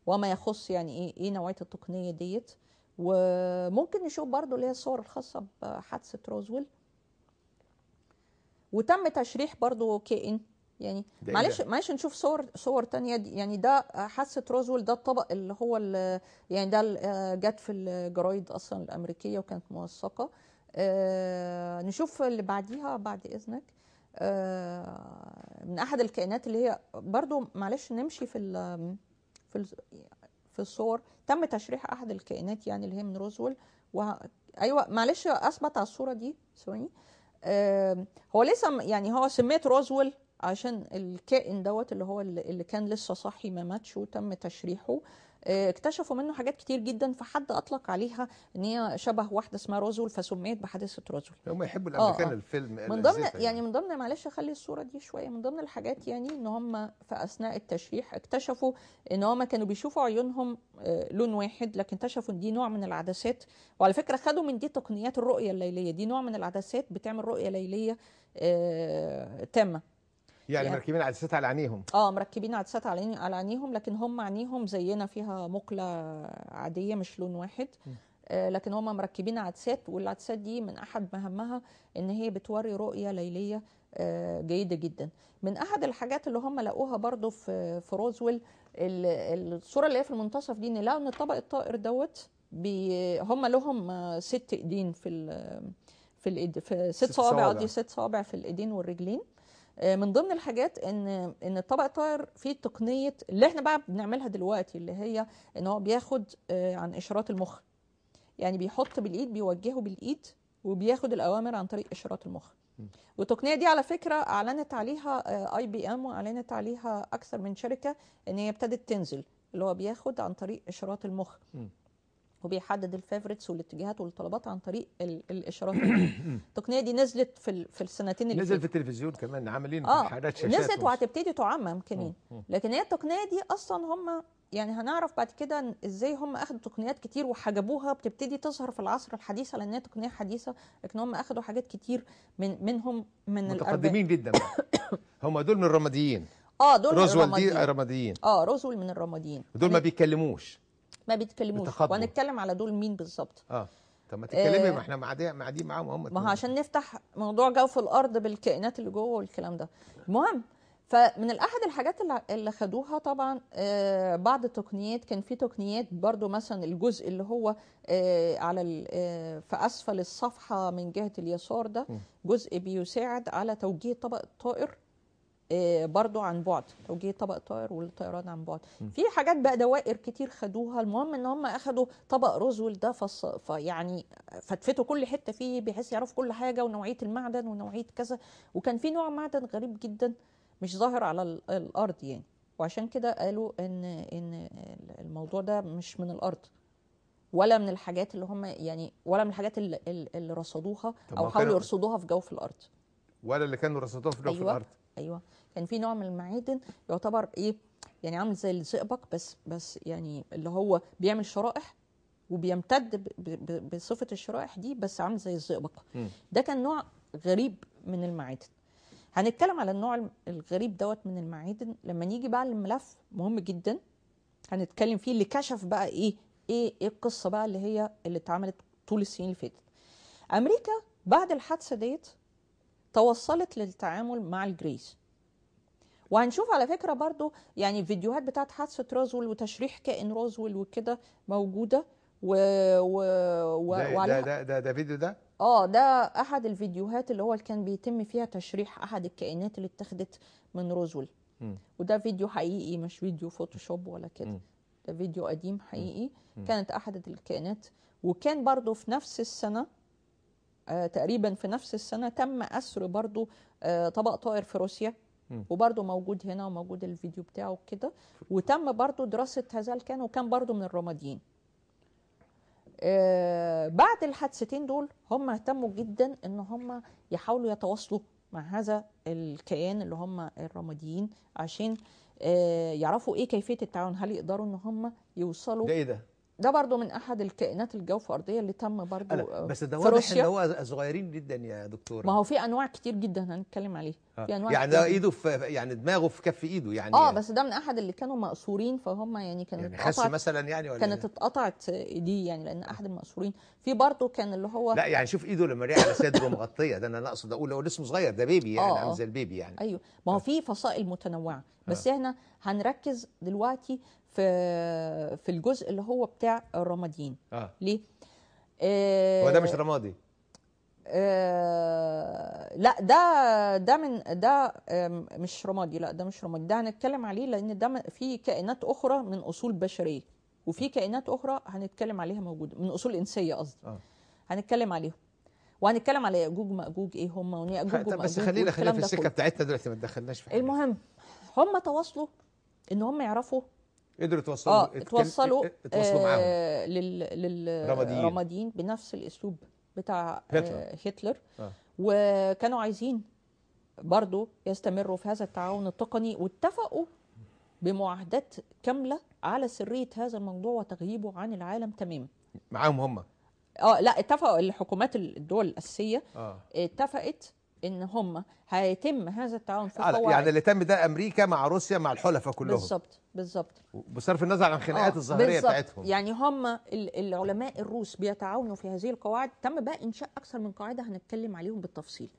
وما يخص يعني ايه نوعية التقنية ديت. وممكن نشوف برضو اللي هي الصور الخاصة بحادثة روزويل. وتم تشريح برضو كائن يعني، معلش نشوف صور تانية يعني. ده حادثة روزويل، ده الطبق اللي هو يعني ده جت في الجرايد اصلا الامريكية وكانت موثقة. نشوف اللي بعديها بعد اذنك. من احد الكائنات اللي هي برضو معلش نمشي في في الصور. تم تشريح احد الكائنات يعني اللي هي من روزويل ايوه معلش اثبت على الصورة دي ثواني. هو لسه يعني هو سميت روزويل عشان الكائن دوت اللي هو اللي كان لسه صاحي ما ماتش وتم تشريحه، اكتشفوا منه حاجات كتير جدا، فحد اطلق عليها ان هي شبه واحدة اسمها روزول، فسميت بحادثة روزول. هم يحبوا الامريكان الفيلم من ضمن يعني من ضمن، معلش اخلي الصورة دي شوية، من ضمن الحاجات يعني ان هم في اثناء التشريح اكتشفوا ان هم كانوا بيشوفوا عيونهم لون واحد، لكن اكتشفوا ان دي نوع من العدسات، وعلى فكرة خدوا من دي تقنيات الرؤية الليلية، دي نوع من العدسات بتعمل رؤية ليليه تامة. يعني مركبين عدسات على عينيهم. مركبين عدسات على عينيهم، لكن هم عينيهم زينا فيها مقلة عادية مش لون واحد، لكن هم مركبين عدسات، والعدسات دي من أحد مهمها إن هي بتوري رؤية ليلية جيدة جدا. من أحد الحاجات اللي هم لقوها برضو في روزويل، الصورة اللي هي في المنتصف دي، إن لقوا إن الطبق الطائر دوت هم لهم 6 إيدين في 6 صوابع، دي 6 صوابع في الإيدين والرجلين. من ضمن الحاجات ان الطبق الطائر فيه تقنية اللي احنا بقى بنعملها دلوقتي، اللي هي ان هو بياخد عن اشارات المخ، يعني بيحط بالايد، بيوجهه بالايد وبياخد الاوامر عن طريق اشارات المخ. والتقنية دي على فكرة اعلنت عليها IBM، واعلنت عليها اكثر من شركة ان هي ابتدت تنزل، اللي هو بياخد عن طريق اشارات المخ وبيحدد ال favorites والاتجاهات والطلبات عن طريق الاشارات. التقنية دي نزلت في السنتين اللي نزل في التلفزيون كمان، عاملين حاجات شاشات نزلت وهتبتدي تعمم كمان. لكن هي التقنية دي اصلا هم يعني هنعرف بعد كده ازاي هم اخدوا تقنيات كتير وحجبوها، بتبتدي تظهر في العصر الحديث لان هي تقنية حديثه، لكن هم اخدوا حاجات كتير منهم من متقدمين جدا. هم دول من الرماديين. دول روزويل دي رماديين. روزويل من الرماديين. دول ما بيتكلموش. وهنتكلم على دول مين بالظبط. طب ما تتكلمي، ما احنا قاعدين معاهم هم. ما هو عشان نفتح موضوع جوف الارض بالكائنات اللي جوه والكلام ده. المهم، فمن احد الحاجات اللي خدوها طبعا بعض التقنيات، كان في تقنيات برضو مثلا الجزء اللي هو على في اسفل الصفحة من جهة اليسار ده، جزء بيساعد على توجيه طبق الطائر برضو عن بعد، توجيه طبق الطائر والطيران عن بعد. في حاجات بقى دوائر كتير خدوها. المهم ان هم اخدوا طبق روزويل ده يعني فتفتوا كل حتة فيه بحيث يعرفوا كل حاجة، ونوعية المعدن ونوعية كذا. وكان في نوع معدن غريب جدا مش ظاهر على الارض يعني، وعشان كده قالوا ان الموضوع ده مش من الارض ولا من الحاجات اللي هم يعني، ولا من الحاجات اللي رصدوها او حاولوا يرصدوها في جوف الارض، ولا اللي كانوا رصدوها في جوف الارض. ايوه، كان في نوع من المعادن يعتبر ايه يعني، عامل زي الزئبق، بس يعني اللي هو بيعمل شرائح وبيمتد بصفة الشرائح دي، بس عامل زي الزئبق. ده كان نوع غريب من المعادن. هنتكلم على النوع الغريب دوت من المعادن لما نيجي بقى للملف مهم جدا هنتكلم فيه، اللي كشف بقى ايه ايه ايه القصة بقى اللي هي اللي اتعملت طول السنين اللي فاتت. امريكا بعد الحادثة ديت توصلت للتعامل مع ال Greys، وهنشوف على فكرة برضو يعني فيديوهات بتاعت حادثة روزويل وتشريح كائن روزويل وكده موجودة. و و ده ده ده, ده فيديو ده؟ ده احد الفيديوهات اللي هو اللي كان بيتم فيها تشريح احد الكائنات اللي اتخذت من روزويل. وده فيديو حقيقي مش فيديو فوتوشوب ولا كده، ده فيديو قديم حقيقي. كانت احد الكائنات، وكان برضو في نفس السنة تقريبا في نفس السنة تم أسر برضو طبق طائر في روسيا، وبرضو موجود هنا وموجود الفيديو بتاعه كده، وتم برضو دراسة هذا الكائن، وكان برضو من الرماديين. بعد الحادثتين دول هم اهتموا جدا ان هم يحاولوا يتواصلوا مع هذا الكيان اللي هم الرماديين عشان يعرفوا ايه كيفية التعاون، هل يقدروا ان هم يوصلوا. ده ايه ده؟ ده برضو من احد الكائنات الجوف ارضية اللي تم برضو بس ده واضح ان هو صغيرين جدا يا دكتورة. ما هو في انواع كتير جدا هنتكلم عليه. في انواع يعني ده ايده في يعني دماغه في كف ايده يعني. بس ده من احد اللي كانوا مأسورين، فهم يعني كانت يعني خس مثلا يعني ولا كانت اتقطعت ايديه يعني، لان احد المأسورين في برضو كان اللي هو لا يعني شوف ايده لما رجع على صدره مغطيه، ده انا اقصد اقول هو لسه صغير، ده بيبي يعني عامل زي البيبي يعني. ايوه ما هو في فصائل متنوعة، بس احنا هنركز دلوقتي في الجزء اللي هو بتاع الرماديين. ليه؟ هو ده مش رمادي؟ لا ده من ده مش رمادي، لا ده مش رمادي، ده هنتكلم عليه لان ده في كائنات اخرى من اصول بشرية، وفي كائنات اخرى هنتكلم عليها موجودة من اصول انسيه قصدي. هنتكلم عليهم. وهنتكلم على ياجوج ماجوج ايه هم وياجوج وماجوج، بس خلينا في السكة بتاعتنا دلوقتي، ما تدخلناش في حاجة. المهم هم تواصلوا ان هم يعرفوا، قدروا يتواصلوا، اتواصلوا معاهم للرماديين بنفس الاسلوب بتاع هتلر. وكانوا عايزين برضو يستمروا في هذا التعاون التقني، واتفقوا بمعاهدات كاملة على سرية هذا الموضوع وتغييبه عن العالم تماما. معاهم هم؟ لا، اتفقوا الحكومات الدول الأساسية اتفقت ان هم هيتم هذا التعاون في قواعد. يعني اللي تم ده امريكا مع روسيا مع الحلفاء كلهم. بالظبط بالظبط، بصرف النظر عن الخناقات الظاهرية بتاعتهم. يعني هم العلماء الروس بيتعاونوا في هذه القواعد. تم بقى انشاء اكثر من قاعدة هنتكلم عليهم بالتفصيل،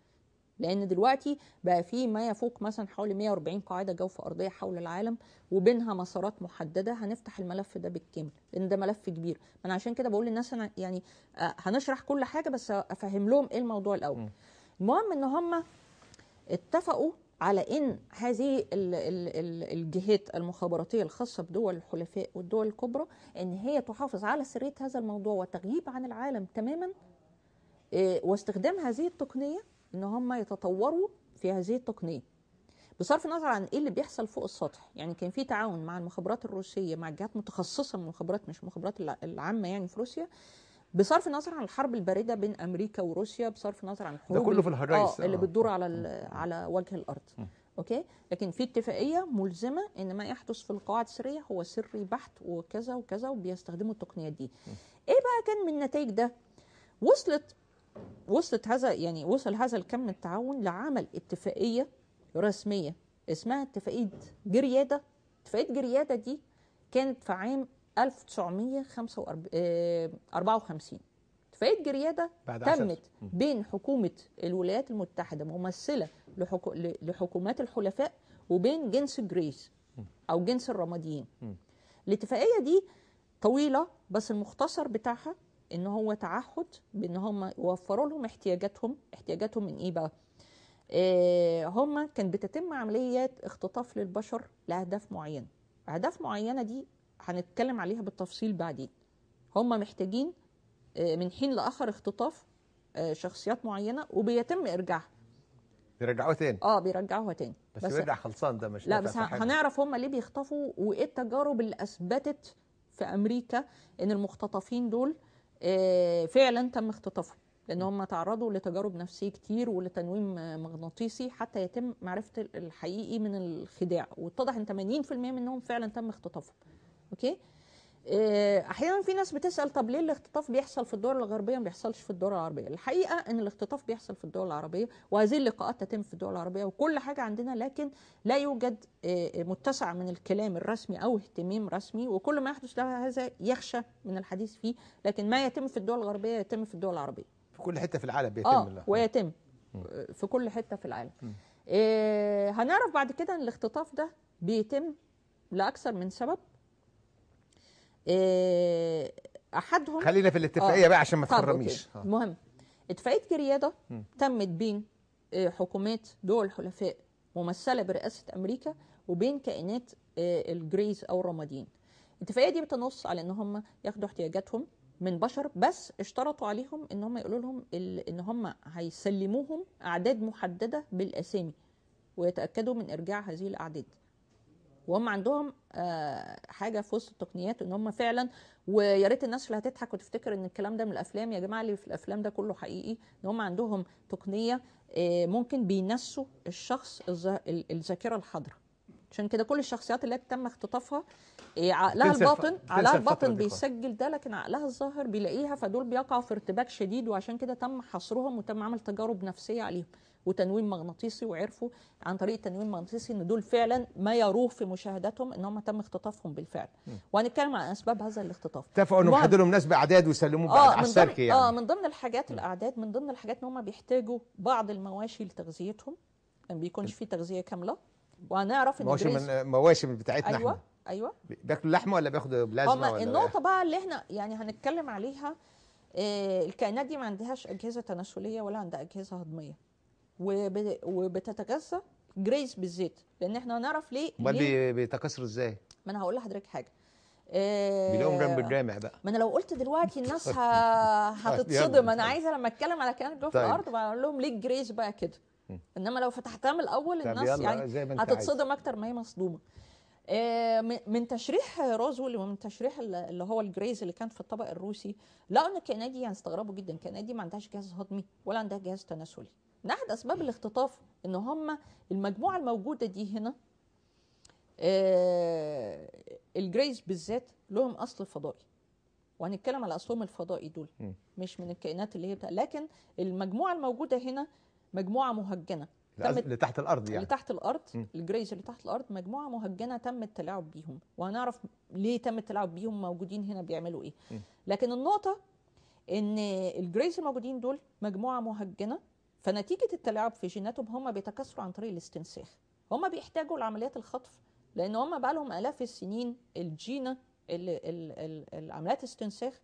لان دلوقتي بقى في ما يفوق مثلا حوالي 140 قاعدة جوف ارضية حول العالم، وبينها مسارات محددة. هنفتح الملف ده بالكامل لان ده ملف كبير. انا عشان كده بقول للناس انا يعني هنشرح كل حاجة، بس افهم لهم ايه الموضوع الاول. المهم ان هم اتفقوا على ان هذه الجهات المخابراتيه الخاصة بدول الحلفاء والدول الكبرى ان هي تحافظ على سرية هذا الموضوع والتغييب عن العالم تماما، واستخدام هذه التقنية، ان هم يتطوروا في هذه التقنية بصرف النظر عن ايه اللي بيحصل فوق السطح. يعني كان في تعاون مع المخابرات الروسية، مع جهات متخصصة من المخابرات، مش المخابرات العامة يعني في روسيا، بصرف النظر عن الحرب البارده بين امريكا وروسيا، بصرف النظر عن الحروب ده كله في الهرايس اللي بتدور على وجه الارض. okay، لكن في اتفاقية ملزمة ان ما يحدث في القواعد السرية هو سري بحت وكذا وكذا، وبيستخدموا التقنيات دي. ايه بقى كان من نتائج ده؟ وصلت هذا يعني وصل هذا الكم من التعاون لعمل اتفاقية رسمية اسمها اتفاقية جرياده. اتفاقية جرياده دي كانت في عام 1954. اتفاقية جرياده تمت بين حكومة الولايات المتحدة ممثلة لحكومات الحلفاء وبين جنس Greys او جنس الرماديين. الاتفاقية دي طويلة، بس المختصر بتاعها ان هو تعهد بان هم يوفروا لهم احتياجاتهم. احتياجاتهم من ايه بقى؟ هم كان بتتم عمليات اختطاف للبشر لاهداف معينة. اهداف معينة دي هنتكلم عليها بالتفصيل بعدين. هم محتاجين من حين لاخر اختطاف شخصيات معينة وبيتم ارجاعها. بيرجعوها تاني؟ بيرجعوها تاني، بس بيرجع خلصان ده مش لا، بس هنعرف هم ليه بيخطفوا وايه التجارب اللي اثبتت في امريكا ان المختطفين دول فعلا تم اختطافهم، لان هم تعرضوا لتجارب نفسية كتير ولتنويم مغناطيسي حتى يتم معرفة الحقيقي من الخداع، واتضح ان 80% منهم فعلا تم اختطافهم. okay؟ احيانا في ناس بتسال طب ليه الاختطاف بيحصل في الدول الغربية ما بيحصلش في الدول العربية؟ الحقيقة ان الاختطاف بيحصل في الدول العربية، وهذه اللقاءات تتم في الدول العربية وكل حاجة عندنا، لكن لا يوجد متسع من الكلام الرسمي او اهتمام رسمي، وكل ما يحدث لها هذا يخشى من الحديث فيه. لكن ما يتم في الدول الغربية يتم في الدول العربية، في كل حتة في العالم بيتم. ويتم في كل حتة في العالم. هنعرف بعد كده ان الاختطاف ده بيتم لاكثر من سبب. احدهم، خلينا في الاتفاقية بقى عشان ما تخرميش. المهم اتفاقية جرياده تمت بين حكومات دول الحلفاء ممثلة برئاسة امريكا وبين كائنات ال Greys او الرماديين. الاتفاقية دي بتنص على ان هم ياخدوا احتياجاتهم من بشر، بس اشترطوا عليهم ان هم يقولوا لهم ان هم هيسلموهم اعداد محددة بالاسامي ويتاكدوا من ارجاع هذه الاعداد. وهم عندهم حاجة في وسط التقنيات ان هم فعلا، ويا ريت الناس اللي هتضحك وتفتكر ان الكلام ده من الافلام، يا جماعة اللي في الافلام ده كله حقيقي، ان هم عندهم تقنية ممكن بينسوا الشخص الذاكرة الحاضرة. عشان كده كل الشخصيات اللي تم اختطافها عقلها الباطن، عقلها الباطن بيسجل ده، لكن عقلها الظاهر بيلاقيها، فدول بيقعوا في ارتباك شديد، وعشان كده تم حصرهم وتم عمل تجارب نفسية عليهم وتنويم مغناطيسي، وعرفوا عن طريق التنويم المغناطيسي ان دول فعلا ما يروه في مشاهداتهم ان هم تم اختطافهم بالفعل. وهنتكلم عن اسباب هذا الاختطاف. اتفقوا انهم يحددوا لهم ناس باعداد ويسلموهم بعد على السلك يعني. من ضمن الحاجات الاعداد، من ضمن الحاجات ان هم بيحتاجوا بعض المواشي لتغذيتهم، ما بيكونش في تغذية كاملة، وهنعرف ان مواشي من مواشي من بتاعتنا. ايوه ايوه، بياكلوا لحمه ولا بياخدوا بلازما ولا النقطة بقى اللي احنا يعني هنتكلم عليها، الكائنات دي ما عندهاش اجهزة تناسلية ولا عندها اجهزة هضميه، وبتتغذى Greys بالزيت، لان احنا هنعرف ليه. امال بيتكاثروا ازاي؟ ما انا هقول لحضرتك حاجة. بيلاقوهم جنب الجامع بقى. ما انا لو قلت دلوقتي الناس هتتصدم. انا عايزه لما اتكلم على كائنات جوه في الارض بقول لهم ليه ال Greys بقى كده، انما لو فتحتها من الاول الناس يعني هتتصدم اكتر ما هي مصدومة. من تشريح روزويل ومن تشريح اللي هو ال Greys اللي كان في الطبق الروسي، لقوا ان الكائنات دي يعني استغربوا جدا، الكائنات دي ما عندهاش جهاز هضمي ولا عندها جهاز تناسلي. من احد اسباب الاختطاف ان هم المجموعة الموجودة دي هنا ال Greys بالذات لهم اصل فضائي، وهنتكلم على اصلهم الفضائي دول مش من الكائنات اللي هي لكن المجموعة الموجودة هنا مجموعة مهجنه اللي تحت الارض، يعني اللي تحت الارض. ال Greys اللي تحت الارض مجموعة مهجنه تم التلاعب بيهم، وهنعرف ليه تم التلاعب بيهم، موجودين هنا بيعملوا ايه. لكن النقطة ان ال Greys الموجودين دول مجموعة مهجنه، فنتيجة التلاعب في جيناتهم هم بيتكاثروا عن طريق الاستنساخ. هم بيحتاجوا لعمليات الخطف لان هم بقى لهم الاف السنين الجينه العمليات الاستنساخ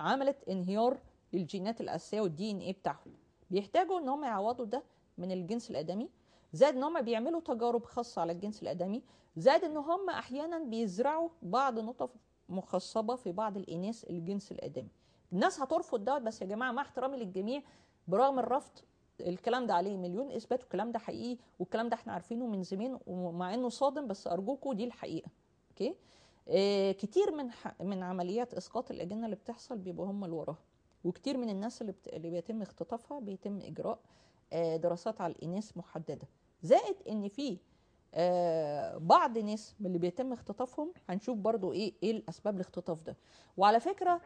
عملت انهيار للجينات الاساسية وال DNA بتاعهم. بيحتاجوا ان هم يعوضوا ده من الجنس الادمي، زائد ان هم بيعملوا تجارب خاصة على الجنس الادمي، زائد ان هم احيانا بيزرعوا بعض نطف مخصبه في بعض الاناث الجنس الادمي. الناس هترفض دوت، بس يا جماعة مع احترامي للجميع برغم الرفض الكلام ده عليه مليون اثبات، والكلام ده حقيقي، والكلام ده احنا عارفينه من زمان، ومع انه صادم بس ارجوكوا دي الحقيقة. okay، كتير من عمليات اسقاط الاجنة اللي بتحصل بيبقوا هم اللي وراها، وكتير من الناس اللي بيتم اختطافها بيتم اجراء دراسات على الاناث محددة. زائد ان في بعض ناس من اللي بيتم اختطافهم هنشوف برضو ايه الاسباب الاختطاف ده. وعلى فكرة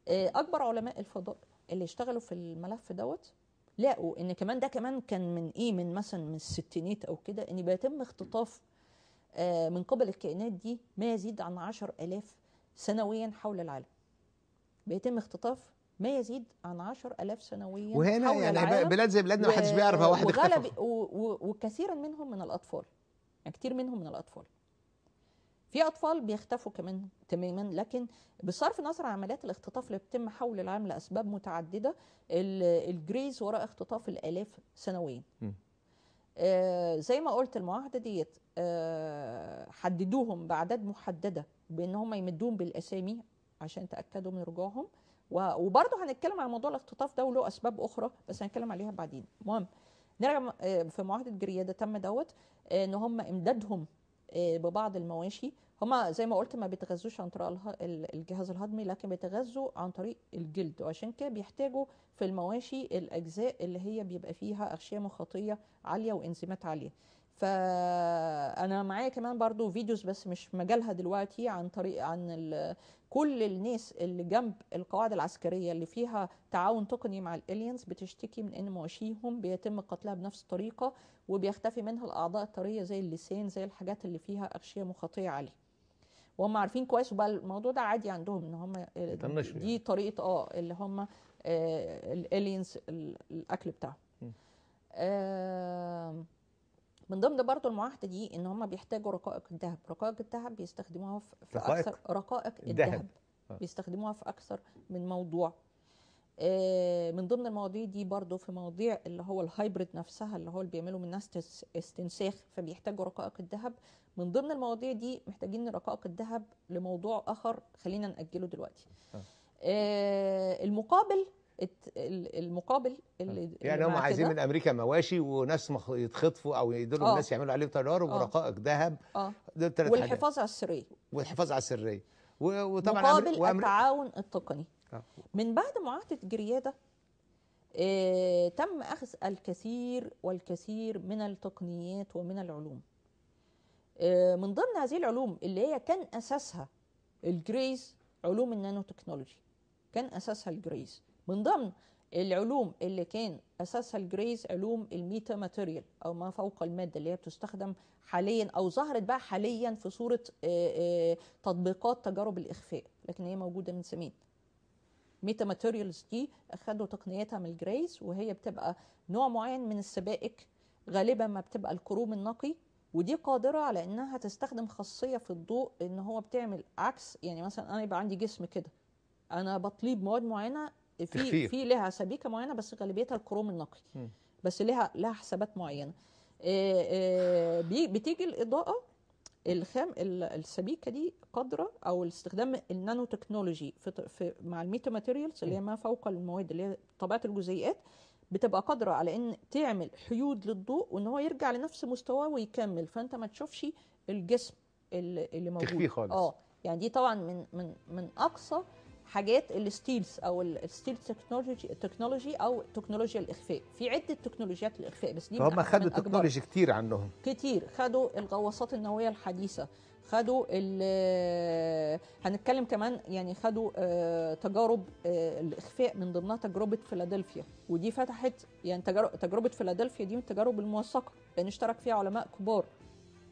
اكبر علماء الفضاء اللي اشتغلوا في الملف دوت لقوا ان كمان ده كمان كان من ايه، من مثلا من الستينات او كده، ان بيتم اختطاف من قبل الكائنات دي ما يزيد عن 10,000 سنويا حول العالم. بيتم اختطاف ما يزيد عن 10,000 سنويا وهنا حول يعني العالم. بلاد زي بلادنا ما حدش بيعرف هو واحد اختفى، وكثيرا منهم من الاطفال، يعني كتير منهم من الاطفال. في اطفال بيختفوا كمان تماما. لكن بصرف النظر عن عمليات الاختطاف اللي بتتم حول العالم لاسباب متعددة، ال Greys وراء اختطاف الالاف سنويا. زي ما قلت المعاهدة ديت حددوهم باعداد محددة بان هم يمدوهم بالاسامي عشان تاكدوا من رجوعهم. وبرضه هنتكلم عن موضوع الاختطاف ده وله اسباب اخرى بس هنتكلم عليها بعدين. المهم نرجع في معاهدة جرياده تم دوت ان هم امدادهم ببعض المواشي. هم زي ما قلت ما بيتغذوش عن طريق الجهاز الهضمي، لكن بيتغذوا عن طريق الجلد، وعشان كده بيحتاجوا في المواشي الاجزاء اللي هي بيبقى فيها اغشيه مخاطيه عالية وانزيمات عالية. فانا معايا كمان برضو videos بس مش مجالها دلوقتي عن طريق عن كل الناس اللي جنب القواعد العسكرية اللي فيها تعاون تقني مع ال aliens بتشتكي من ان مواشيهم بيتم قتلها بنفس الطريقة، وبيختفي منها الاعضاء الطريه زي اللسان، زي الحاجات اللي فيها اغشيه مخاطيه عالية. وهم عارفين كويس، وبقى الموضوع ده عادي عندهم ان هم دي طريقه اللي هم ال aliens الاكل بتاعهم. من ضمن برضو المعاهدة دي ان هم بيحتاجوا رقائق الذهب. رقائق الذهب بيستخدموها في اكثر رقائق الذهب بيستخدموها في اكثر من موضوع. من ضمن المواضيع دي برضو في مواضيع اللي هو ال hybrid نفسها، اللي هو اللي بيعملوا من الناس استنساخ، فبيحتاجوا رقائق الذهب. من ضمن المواضيع دي محتاجين رقائق الذهب لموضوع اخر خلينا نأجله دلوقتي. المقابل المقابل اللي يعني هم عايزين من امريكا مواشي وناس يتخطفوا او يدلوا الناس يعملوا عليهم تجارب ورقائق ذهب، والحفاظ على السرية، والحفاظ على السرية، وطبعا مقابل التعاون التقني. من بعد معاهدة جرياده تم اخذ الكثير والكثير من التقنيات ومن العلوم. من ضمن هذه العلوم اللي هي كان اساسها ال Greys علوم النانو تكنولوجي، كان اساسها ال Greys. من ضمن العلوم اللي كان اساسها ال Greys علوم ال metamaterial او ما فوق المادة، اللي هي بتستخدم حاليا او ظهرت بقى حاليا في صوره تطبيقات تجارب الاخفاء، لكن هي موجودة من زمان. metamaterials دي اخدوا تقنيتها من ال Greys، وهي بتبقى نوع معين من السبائك، غالبا ما بتبقى الكروم النقي، ودي قادرة على انها تستخدم خاصية في الضوء ان هو بتعمل عكس. يعني مثلا انا يبقى عندي جسم كده، انا بطليه بمواد معينة، في لها سبيكه معينة بس غالبيتها الكروم النقي، بس لها حسابات معينة. بتيجي الاضاءة الخام السبيكه دي قادرة، او استخدام النانو تكنولوجي في مع ال metamaterials اللي هي ما فوق المواد اللي هي طبيعة الجزيئات، بتبقى قادرة على ان تعمل حيود للضوء وان هو يرجع لنفس مستواه ويكمل، فانت ما تشوفش الجسم اللي موجود، تخفيه خالص. يعني دي طبعا من من من اقصى حاجات ال stealth او ال stealth technology او تكنولوجيا الاخفاء. في عده تكنولوجيات الاخفاء، بس دي هم خدوا technology كتير عنهم، كتير. خدوا الغواصات النووية الحديثة، خدوا هنتكلم كمان يعني، خدوا تجارب الاخفاء، من ضمنها تجربه فيلادلفيا، ودي فتحت يعني تجربه فيلادلفيا دي من التجارب الموثقه لان اشترك فيها علماء كبار.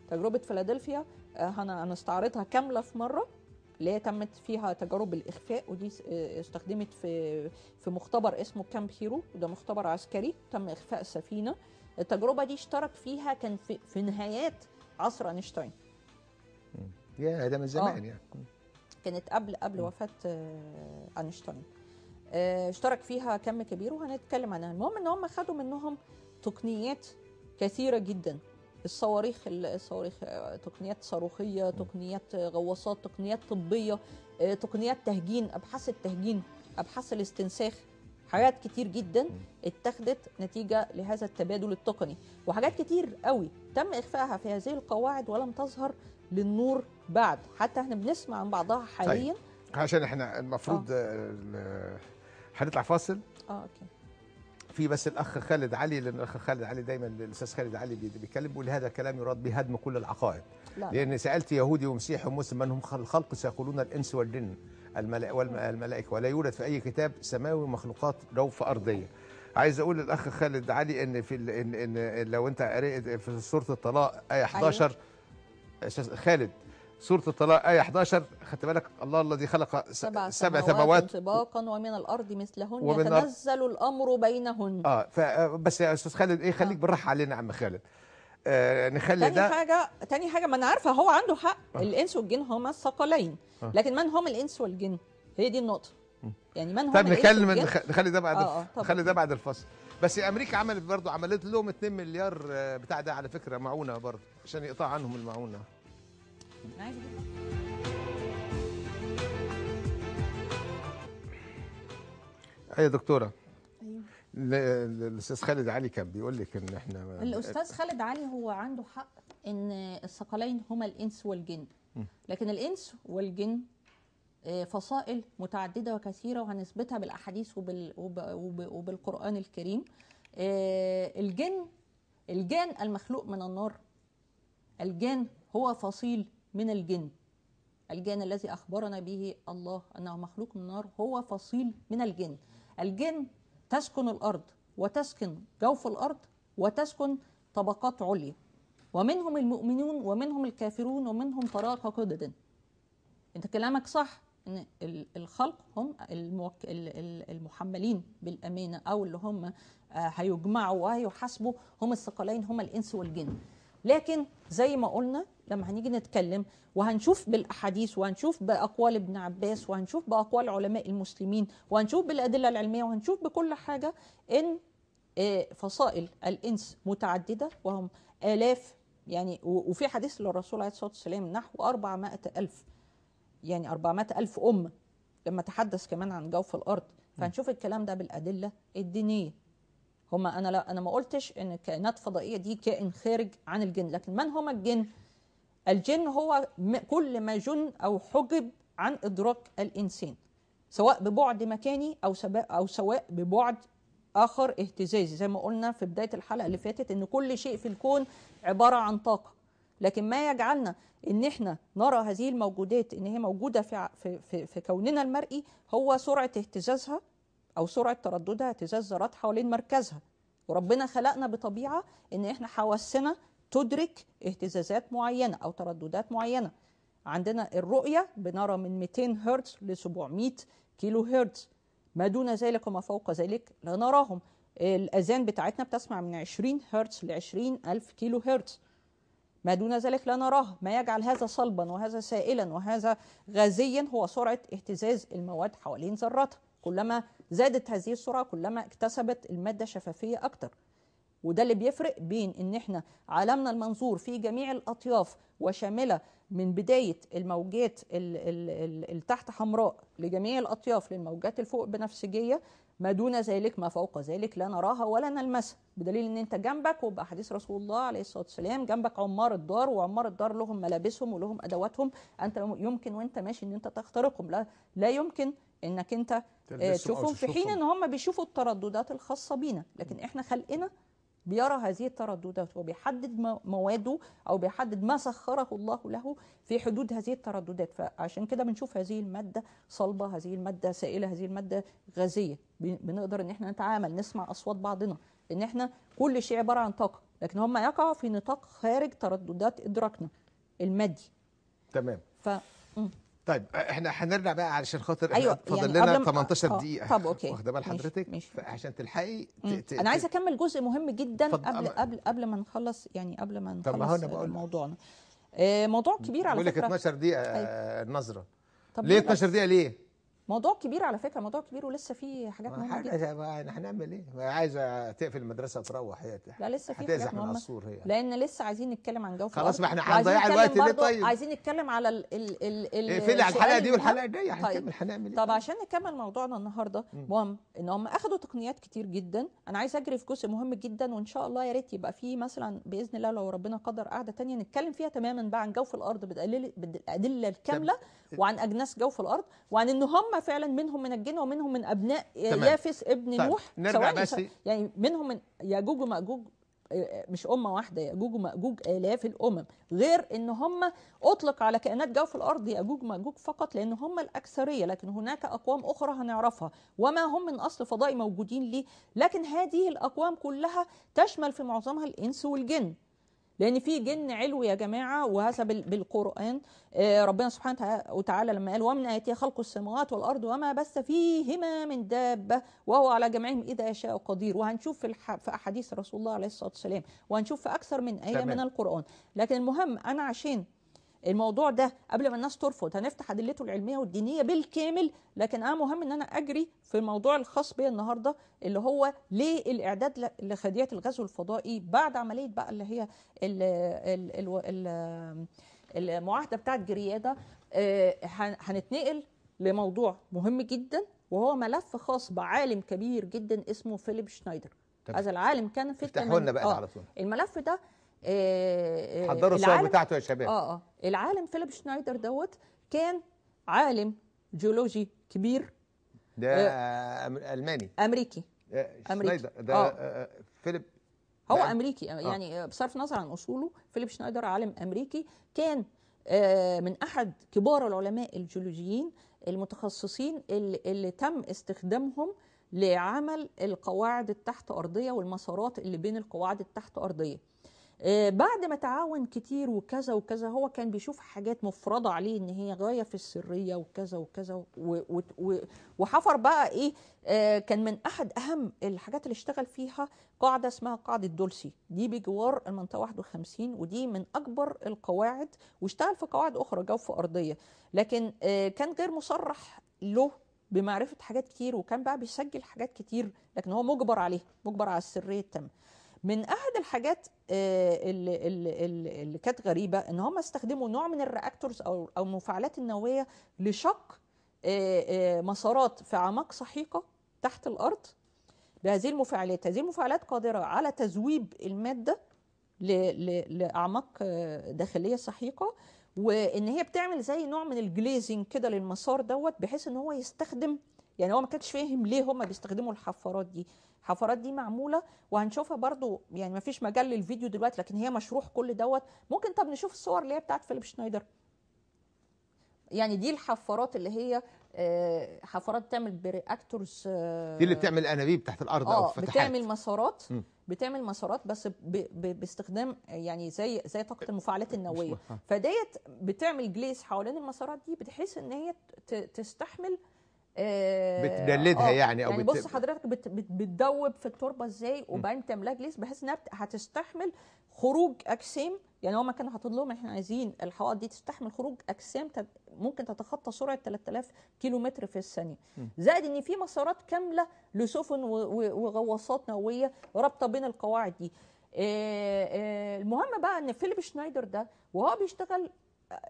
تجربه فيلادلفيا هنستعرضها كاملة في مرة، اللي هي تمت فيها تجارب الإخفاء، ودي استخدمت في مختبر اسمه كامب هيرو، وده مختبر عسكري تم إخفاء السفينة. التجربة دي اشترك فيها كان في نهايات عصر أينشتاين. يا ده من زمان يعني، كانت قبل وفاة أينشتاين. اشترك فيها كم كبير وهنتكلم عنها. المهم إن هم خدوا منهم تقنيات كثيرة جدا، الصواريخ، تقنيات صاروخية، تقنيات غواصات، تقنيات طبية، تقنيات تهجين، أبحاث التهجين، أبحاث الاستنساخ، حاجات كتير جدا اتخذت نتيجة لهذا التبادل التقني، وحاجات كتير قوي تم إخفائها في هذه القواعد ولم تظهر للنور بعد، حتى احنا بنسمع عن بعضها حاليا. طيب. عشان احنا المفروض هنطلع فاصل. okay. في بس الاخ خالد علي، لان الاخ خالد علي دايما، الاستاذ خالد علي بيتكلم بيقول هذا كلام يراد به هدم كل العقائد. لا. لان سالت يهودي ومسيحي ومسلم من هم الخلق سيقولون الانس والجن والملائكة، ولا يوجد في اي كتاب سماوي مخلوقات جوف ارضية. عايز اقول للاخ خالد علي ان في ان لو انت قريت في سورة الطلاق ايه 11. استاذ خالد، سورة الطلاق آية 11، خدت بالك؟ الله الذي خلق سبع سماوات طباقا ومن الأرض مثلهن يتنزل الأمر بينهن. بس يا أستاذ خالد إيه، خليك بالراحة علينا يا عم خالد. نخلي ده تاني حاجة، ما أنا عارفة هو عنده حق. الإنس والجن هما الثقلين، لكن من هم الإنس والجن؟ هي دي النقطة. يعني من هم؟ طيب نتكلم، نخلي ده بعد نخلي ده بعد الفصل. بس أمريكا عملت برضه، عملت لهم 2 مليار بتاع ده على فكرة، معونة برضه عشان يقطع عنهم المعونة. ايوه دكتورة. ايوه، الاستاذ خالد علي كان بيقول لك ان احنا، الاستاذ خالد علي هو عنده حق ان الثقلين هما الانس والجن، لكن الانس والجن فصائل متعددة وكثيره، وهنثبتها بالاحاديث وبالقران الكريم. الجن المخلوق من النار، الجن هو فصيل من الجن. الجن الذي أخبرنا به الله أنه مخلوق من النار هو فصيل من الجن. الجن تسكن الأرض وتسكن جوف الأرض وتسكن طبقات عليا، ومنهم المؤمنون ومنهم الكافرون ومنهم طرائق قدد. أنت كلامك صح أن الخلق هم المحملين بالأمانة، أو اللي هم هيجمعوا وهيحاسبوا، هم الثقلين، هم الإنس والجن. لكن زي ما قلنا لما هنيجي نتكلم وهنشوف بالأحاديث وهنشوف بأقوال ابن عباس وهنشوف بأقوال علماء المسلمين وهنشوف بالأدلة العلمية وهنشوف بكل حاجة إن فصائل الإنس متعددة وهم آلاف، يعني وفي حديث للرسول عليه الصلاة والسلام نحو 400,000، يعني 400,000 أمة، لما تحدث كمان عن جوف الأرض. فهنشوف الكلام ده بالأدلة الدينية. هما أنا ما قلتش إن كائنات فضائية دي كائن خارج عن الجن، لكن من هما الجن؟ الجن هو كل ما جن أو حجب عن إدراك الإنسان، سواء ببعد مكاني أو سواء ببعد آخر اهتزازي، زي ما قلنا في بداية الحلقة اللي فاتت إن كل شيء في الكون عبارة عن طاقة. لكن ما يجعلنا إن إحنا نرى هذه الموجودات إن هي موجودة في في في كوننا المرئي هو سرعة اهتزازها أو سرعة ترددها، اهتزاز ذرات حوالين مركزها. وربنا خلقنا بطبيعة إن إحنا حواسنا تدرك اهتزازات معينة أو ترددات معينة. عندنا الرؤية بنرى من 200 هرتز ل 700 كيلو هرتز، ما دون ذلك وما فوق ذلك لا نراهم. الأذان بتاعتنا بتسمع من 20 هرتز ل 20,000 كيلو هرتز، ما دون ذلك لا نراه. ما يجعل هذا صلبا وهذا سائلا وهذا غازيا هو سرعة اهتزاز المواد حوالين ذراتها. كلما زادت هذه السرعة كلما اكتسبت المادة شفافية أكتر. وده اللي بيفرق بين ان احنا عالمنا المنظور في جميع الاطياف وشامله من بداية الموجات التحت حمراء لجميع الاطياف للموجات الفوق بنفسجيه، ما دون ذلك ما فوق ذلك لا نراها ولا نلمسها، بدليل ان انت جنبك وبأحاديث رسول الله عليه الصلاة والسلام جنبك عمار الدار، وعمار الدار لهم ملابسهم ولهم ادواتهم، انت يمكن وانت ماشي ان انت تخترقهم، لا يمكن انك انت تشوفهم، في حين ان هم بيشوفوا الترددات الخاصة بينا، لكن احنا خلقنا بيرى هذه الترددات وبيحدد مواده او بيحدد ما سخره الله له في حدود هذه الترددات. فعشان كده بنشوف هذه المادة صلبه، هذه المادة سائله، هذه المادة غازية، بنقدر ان احنا نتعامل، نسمع اصوات بعضنا، ان احنا كل شيء عبارة عن طاقة، لكن هم يقعوا في نطاق خارج ترددات ادراكنا المادي. تمام. طيب احنا هنرجع بقى علشان خاطر ايوه فاضل يعني لنا 18 دقيقة. طب okay، واخده بال حضرتك؟ عشان تلحقي انا عايزه اكمل جزء مهم جدا قبل قبل قبل ما نخلص، يعني قبل ما نخلص موضوعنا. موضوع كبير على فكرة. بقول لك 12 دقيقة. أيوة. النظرة. طب ليه 12 دقيقة ليه؟ موضوع كبير على فكرة، موضوع كبير ولسه فيه حاجات مهمة جدا. هنعمل ايه؟ عايزه تقفل المدرسة وتروح هي. لا لسه في حاجات مهمة، لان لسه عايزين نتكلم عن جوف. خلاص ما احنا هنضيع الوقت ليه؟ طيب عايزين نتكلم على ال ال ال اقفلي على الحلقة دي والحلقة الجاية هنكمل. هنعمل ايه؟ طب عشان نكمل موضوعنا النهارده، مهم ان هم اخدوا تقنيات كتير جدا. انا عايزه اجري في جزء مهم جدا، وان شاء الله يا ريت يبقى فيه مثلا باذن الله لو ربنا قدر قعدة ثانية نتكلم فيها تماما بقى عن جوف الارض بالادلة الكاملة، وعن اجناس جوف الارض، وعن ان هم فعلا منهم من الجن ومنهم من ابناء يافس ابن طيب. نوح. نرجع بس يعني منهم من ياجوج وماجوج، مش امه واحدة، ياجوج وماجوج الاف الامم، غير ان هم اطلق على كائنات جوف الارض ياجوج وماجوج فقط لان هم الاكثرية، لكن هناك اقوام اخرى هنعرفها وما هم من اصل فضائي موجودين ليه، لكن هذه الاقوام كلها تشمل في معظمها الانس والجن، لأن في جن علوي يا جماعة، وهذا بالقرآن. ربنا سبحانه وتعالى لما قال ومن آياته خلق السماوات والأرض وما بث فيهما من دابة وهو على جمعهم إذا يشاء قدير. وهنشوف في أحاديث رسول الله عليه الصلاة والسلام، وهنشوف في أكثر من آية من القرآن. لكن المهم أنا عشان الموضوع ده قبل ما الناس ترفض هنفتح أدلته العلمية والدينية بالكامل، لكن أنا مهم إن أنا أجري في الموضوع الخاص بي النهاردة اللي هو ليه الإعداد لخديعة الغزو الفضائي بعد عملية بقى اللي هي المعاهدة بتاعت جريادة. هنتنقل لموضوع مهم جدا، وهو ملف خاص بعالم كبير جدا اسمه فيليب شنايدر. هذا العالم كان في افتحوا لنا بقى على طول الملف ده. حضروا الصور بتاعته يا شباب. العالم فيليب شنايدر دوت كان عالم جيولوجي كبير، ده الماني امريكي. شنايدر ده فيليب هو امريكي يعني بصرف النظر عن اصوله، فيليب شنايدر عالم امريكي كان من احد كبار العلماء الجيولوجيين المتخصصين اللي تم استخدامهم لعمل القواعد التحت ارضية والمسارات اللي بين القواعد التحت ارضية. بعد ما تعاون كتير وكذا وكذا، هو كان بيشوف حاجات مفرضة عليه ان هي غاية في السرية وكذا وكذا وحفر بقى ايه. كان من احد اهم الحاجات اللي اشتغل فيها قاعدة اسمها قاعدة دولسي، دي بجوار المنطقة 51، ودي من اكبر القواعد، واشتغل في قواعد اخرى جوف ارضية، لكن كان غير مصرح له بمعرفة حاجات كتير، وكان بقى بيسجل حاجات كتير، لكن هو مجبر عليه، مجبر على السرية التامة. من احد الحاجات اللي كانت غريبة ان هم استخدموا نوع من ال reactors او المفاعلات النووية لشق مسارات في اعماق سحيقه تحت الارض بهذه المفاعلات. هذه المفاعلات قادرة على تذويب المادة لاعماق داخلية سحيقه، وان هي بتعمل زي نوع من ال glazing كده للمسار دوت، بحيث ان هو يستخدم، يعني هو ما كانش فاهم ليه هم بيستخدموا الحفارات دي. الحفارات دي معمولة وهنشوفها برضو، يعني ما فيش مجال للفيديو دلوقتي، لكن هي مشروح كل دوت. ممكن طب نشوف الصور اللي هي بتاعت فيليب شنايدر. يعني دي الحفارات اللي هي حفارات بتعمل ب reactors، دي اللي بتعمل انابيب تحت الارض او فتحات، بتعمل مسارات. بتعمل مسارات بس باستخدام يعني زي طاقة المفاعلات النووية. فديت بتعمل glaze حوالين المسارات دي بحيث ان هي تستحمل، بتجلدها يعني او يعني بص حضرتك بتدوب في التربة ازاي، وبعدين تعملها glaze بحيث انها هتستحمل خروج اجسام. يعني هما كانوا حاطين لهم احنا عايزين الحوائط دي تستحمل خروج اجسام ممكن تتخطى سرعة 3000 كيلو متر في الثانية. زائد ان في مسارات كاملة لسفن وغواصات نووية رابطه بين القواعد دي. المهم بقى ان فيليب شنايدر ده وهو بيشتغل،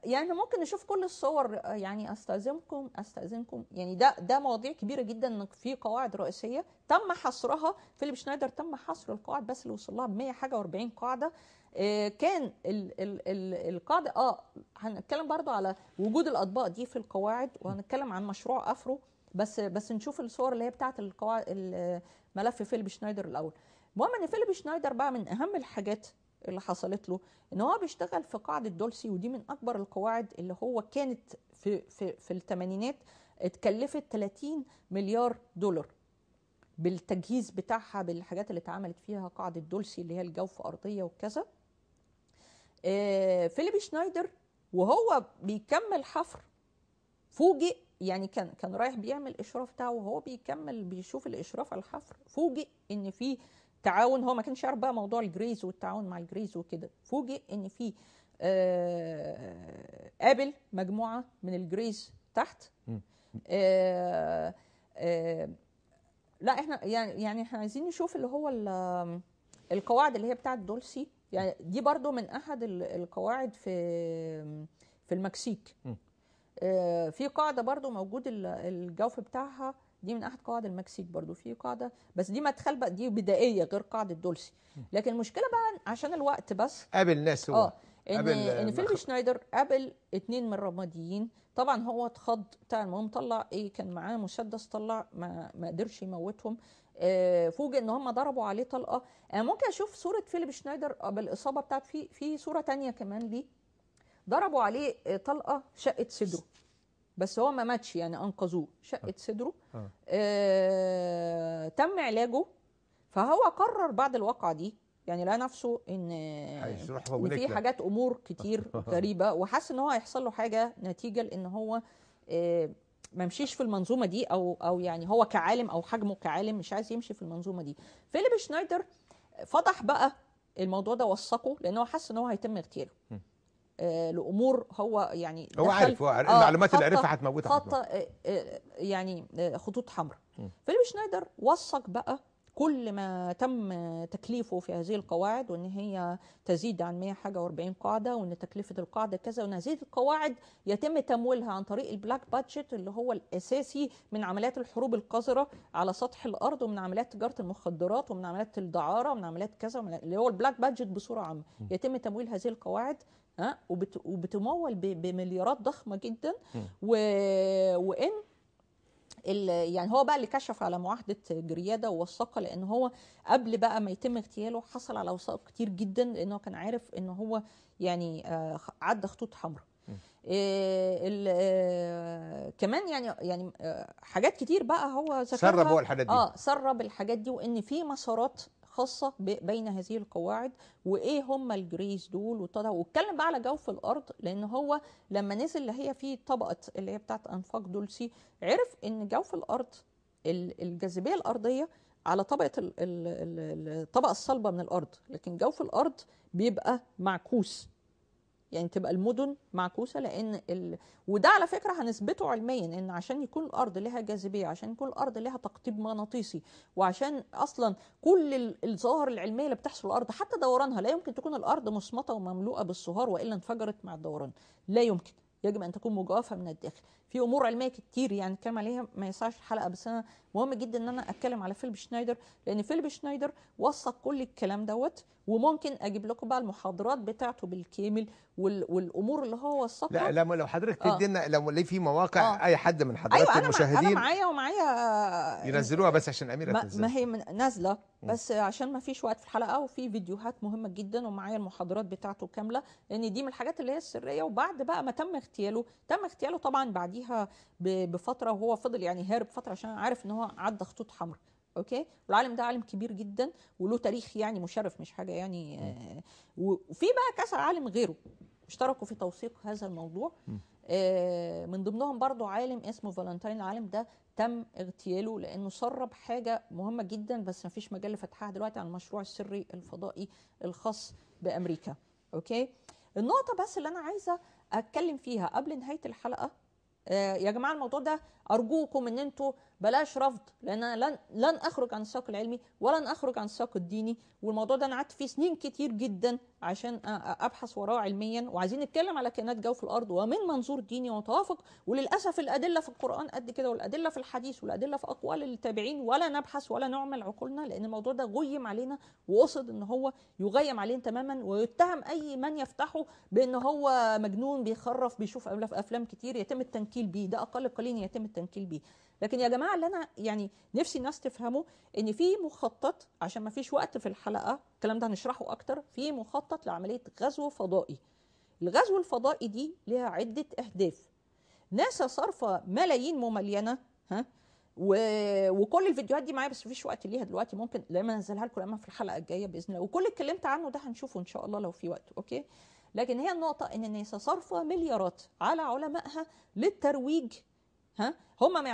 يعني ممكن نشوف كل الصور، يعني استاذنكم يعني ده مواضيع كبيرة جدا، ان في قواعد رئيسية تم حصرها. فيليب شنايدر تم حصر القواعد بس اللي وصل لها ب 100 حاجة و40 قاعدة. كان ال ال ال القاعدة هنتكلم برضو على وجود الاطباق دي في القواعد، وهنتكلم عن مشروع افرو، بس نشوف الصور اللي هي بتاعه القواعد، ملف فيليب شنايدر الاول. المهم ان فيليب شنايدر بقى من اهم الحاجات اللي حصلت له ان هو بيشتغل في قاعدة دولسي، ودي من اكبر القواعد اللي هو كانت في في في الثمانينات، اتكلفت 30 مليار دولار بالتجهيز بتاعها، بالحاجات اللي اتعملت فيها قاعدة دولسي اللي هي الجوف ارضية وكذا. فيليب شنايدر وهو بيكمل حفر فوجئ، يعني كان رايح بيعمل اشراف بتاعه، وهو بيكمل بيشوف الاشراف على الحفر فوجئ ان في تعاون. هو ما كانش يعرف بقى موضوع ال Greys والتعاون مع ال Greys وكده. فوجئ ان في قابل مجموعة من ال Greys تحت. لا احنا يعني احنا عايزين نشوف اللي هو القواعد اللي هي بتاعه دولسي، يعني دي برضو من احد القواعد في المكسيك. في قاعدة برضو موجود الجوف بتاعها، دي من احد قواعد المكسيك برضو في قاعدة، بس دي مدخل بقى، دي بدائية غير قاعدة دولسي. لكن المشكلة بقى عشان الوقت بس، قابل ناس هو ان فيليب شنايدر قابل 2 من الرماديين. طبعا هو اتخض بتاع، المهم طلع ايه، كان معاه مسدس، طلع ما قدرش يموتهم. فوجئ ان هم ضربوا عليه طلقه. انا ممكن اشوف صوره فيليب شنايدر بالاصابة بتاعت، في صوره تانية كمان ليه ضربوا عليه طلقه شقت صدره، بس هو ما ماتش يعني، انقذوه، شقت صدره. تم علاجه. فهو قرر بعد الواقعة دي، يعني لقى نفسه ان في حاجات امور كتير غريبة، وحس ان هو هيحصل له حاجة نتيجة لان هو ما مشيش في المنظومة دي، او يعني هو كعالم او حجمه كعالم مش عايز يمشي في المنظومة دي. فيليب شنايدر فضح بقى الموضوع ده، وثقه، لان هو حس ان هو هيتم اغتياله لامور هو يعني هو عارف، هو المعلومات اللي عرفها هتموتها، خط يعني خطوط حمراء. فيليب شنايدر وثق بقى كل ما تم تكليفه في هذه القواعد، وان هي تزيد عن 100 حاجة و40 قاعدة، وان تكلفة القاعدة كذا، وان هذه القواعد يتم تمويلها عن طريق ال black budget اللي هو الاساسي من عمليات الحروب القذرة على سطح الارض، ومن عمليات تجارة المخدرات، ومن عمليات الدعاره، ومن عمليات كذا، اللي هو ال black budget بصورة عامة. يتم تمويل هذه القواعد وبتمول بمليارات ضخمة جدا. وان يعني هو بقى اللي كشف على معاهدة جرياده ووثقها، لان هو قبل بقى ما يتم اغتياله حصل على وثائق كتير جدا، لان هو كان عارف ان هو يعني عدى خطوط حمراء. كمان يعني حاجات كتير بقى هو ذكرها، سرب هو الحاجات دي، سرب الحاجات دي، وان في مسارات خاصة بين هذه القواعد، وايه هم ال Greys دول، واتكلم بقى على جوف الارض، لان هو لما نزل اللي هي في طبقه اللي هي بتاعت انفاق دولسي، عرف ان جوف الارض الجاذبية الارضية على طبقه الطبقة الصلبة من الارض، لكن جوف الارض بيبقى معكوس، يعني تبقى المدن معكوسة، لان وده على فكرة هنثبته علميا، ان عشان يكون الارض لها جاذبية، عشان يكون الارض لها تقطيب مغناطيسي، وعشان اصلا كل الظواهر العلمية اللي بتحصل الارض حتى دورانها، لا يمكن تكون الارض مصمته ومملوءه بالصهار والا انفجرت مع الدوران، لا يمكن، يجب ان تكون مجوفة من الداخل. في امور علمية كتير يعني نتكلم عليها ما يسعش الحلقة، بس انا مهم جدا ان انا اتكلم على فيليب شنايدر، لان فيليب شنايدر وثق كل الكلام دوت، وممكن اجيب لكم بقى المحاضرات بتاعته بالكامل والامور اللي هو وثقها. لا لو حضرتك تدينا لو ليه في مواقع اي حد من حضراتكم أيوة المشاهدين. انا معايا ومعايا ينزلوها، بس عشان اميره تنزل، ما هي نازله بس عشان ما فيش وقت في الحلقة، وفي فيديوهات مهمة جدا، ومعايا المحاضرات بتاعته كاملة، لان دي من الحاجات اللي هي السرية. وبعد بقى ما تم اغتياله، تم اغتياله طبعا بعديها بفترة، وهو فضل يعني هارب فترة عشان عارف ان هو عدى خطوط حمراء. okay، والعالم ده عالم كبير جدا وله تاريخ يعني مشرف، مش حاجة يعني. وفي بقى كذا عالم غيره اشتركوا في توثيق هذا الموضوع، من ضمنهم برضو عالم اسمه فالنتين. العالم ده تم اغتياله لانه سرب حاجة مهمة جدا، بس ما فيش مجال لفتحها دلوقتي، عن المشروع السري الفضائي الخاص بامريكا. okay، النقطة بس اللي انا عايزه اتكلم فيها قبل نهاية الحلقة. يا جماعة الموضوع ده ارجوكم ان انتوا بلاش رفض، لان انا لن اخرج عن السياق العلمي ولن اخرج عن السياق الديني، والموضوع ده انا قعدت فيه سنين كتير جدا عشان ابحث وراه علميا، وعايزين نتكلم على كائنات جوف الارض ومن منظور ديني ومتوافق، وللاسف الادلة في القران قد كده، والادلة في الحديث، والادلة في اقوال التابعين، ولا نبحث ولا نعمل عقولنا، لان الموضوع ده غيم علينا وقصد ان هو يغيم علينا تماما، ويتهم اي من يفتحه بان هو مجنون بيخرف بيشوف افلام كتير، يتم التنكيل بيه، ده اقل قليل يتم التنكيل بيه. لكن يا جماعة اللي انا يعني نفسي الناس تفهمه ان في مخطط، عشان ما فيش وقت في الحلقة الكلام ده هنشرحه اكتر، في مخطط لعملية غزو فضائي. الغزو الفضائي دي لها عده اهداف. ناسا صارفه ملايين مملينه، ها، وكل الفيديوهات دي معايا بس مفيش وقت ليها دلوقتي، ممكن لما انزلها لكم لما في الحلقة الجاية باذن الله، وكل اللي اتكلمت عنه ده هنشوفه ان شاء الله لو في وقت، okay. لكن هي النقطة ان ناسا صارفه مليارات على علمائها للترويج، ها، هم ما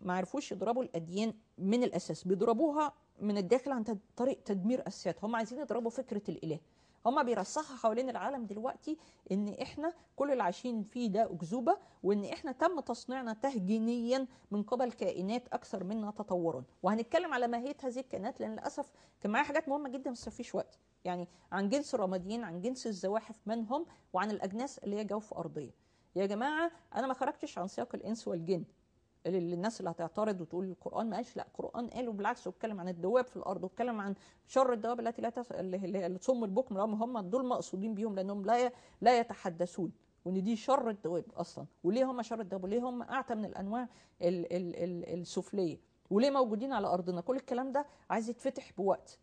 يعرفوش يضربوا الاديان من الاساس، بيضربوها من الداخل عن طريق تدمير اساسات. هم عايزين يضربوا فكرة الاله، هم بيرسخها حوالين العالم دلوقتي ان احنا كل اللي عايشين فيه ده اكذوبه، وان احنا تم تصنيعنا تهجينيا من قبل كائنات اكثر منا تطورا. وهنتكلم على ماهية هذه الكائنات، لان للاسف كان معايا حاجات مهمة جدا بس مفيش وقت، يعني عن جنس الرماديين، عن جنس الزواحف من هم، وعن الاجناس اللي هي جوف ارضية. يا جماعة انا ما خرجتش عن سياق الانس والجن، للناس اللي هتعترض وتقول القران ما قالش، لا القران قال، وبالعكس واتكلم عن الدواب في الارض، واتكلم عن شر الدواب التي لا اللي تصم البكم، هم دول مقصودين بيهم لانهم لا يتحدثون، وان دي شر الدواب اصلا. وليه هم شر الدواب؟ وليه هم اعتى من الانواع السفليه؟ وليه موجودين على ارضنا؟ كل الكلام ده عايز يتفتح بوقت.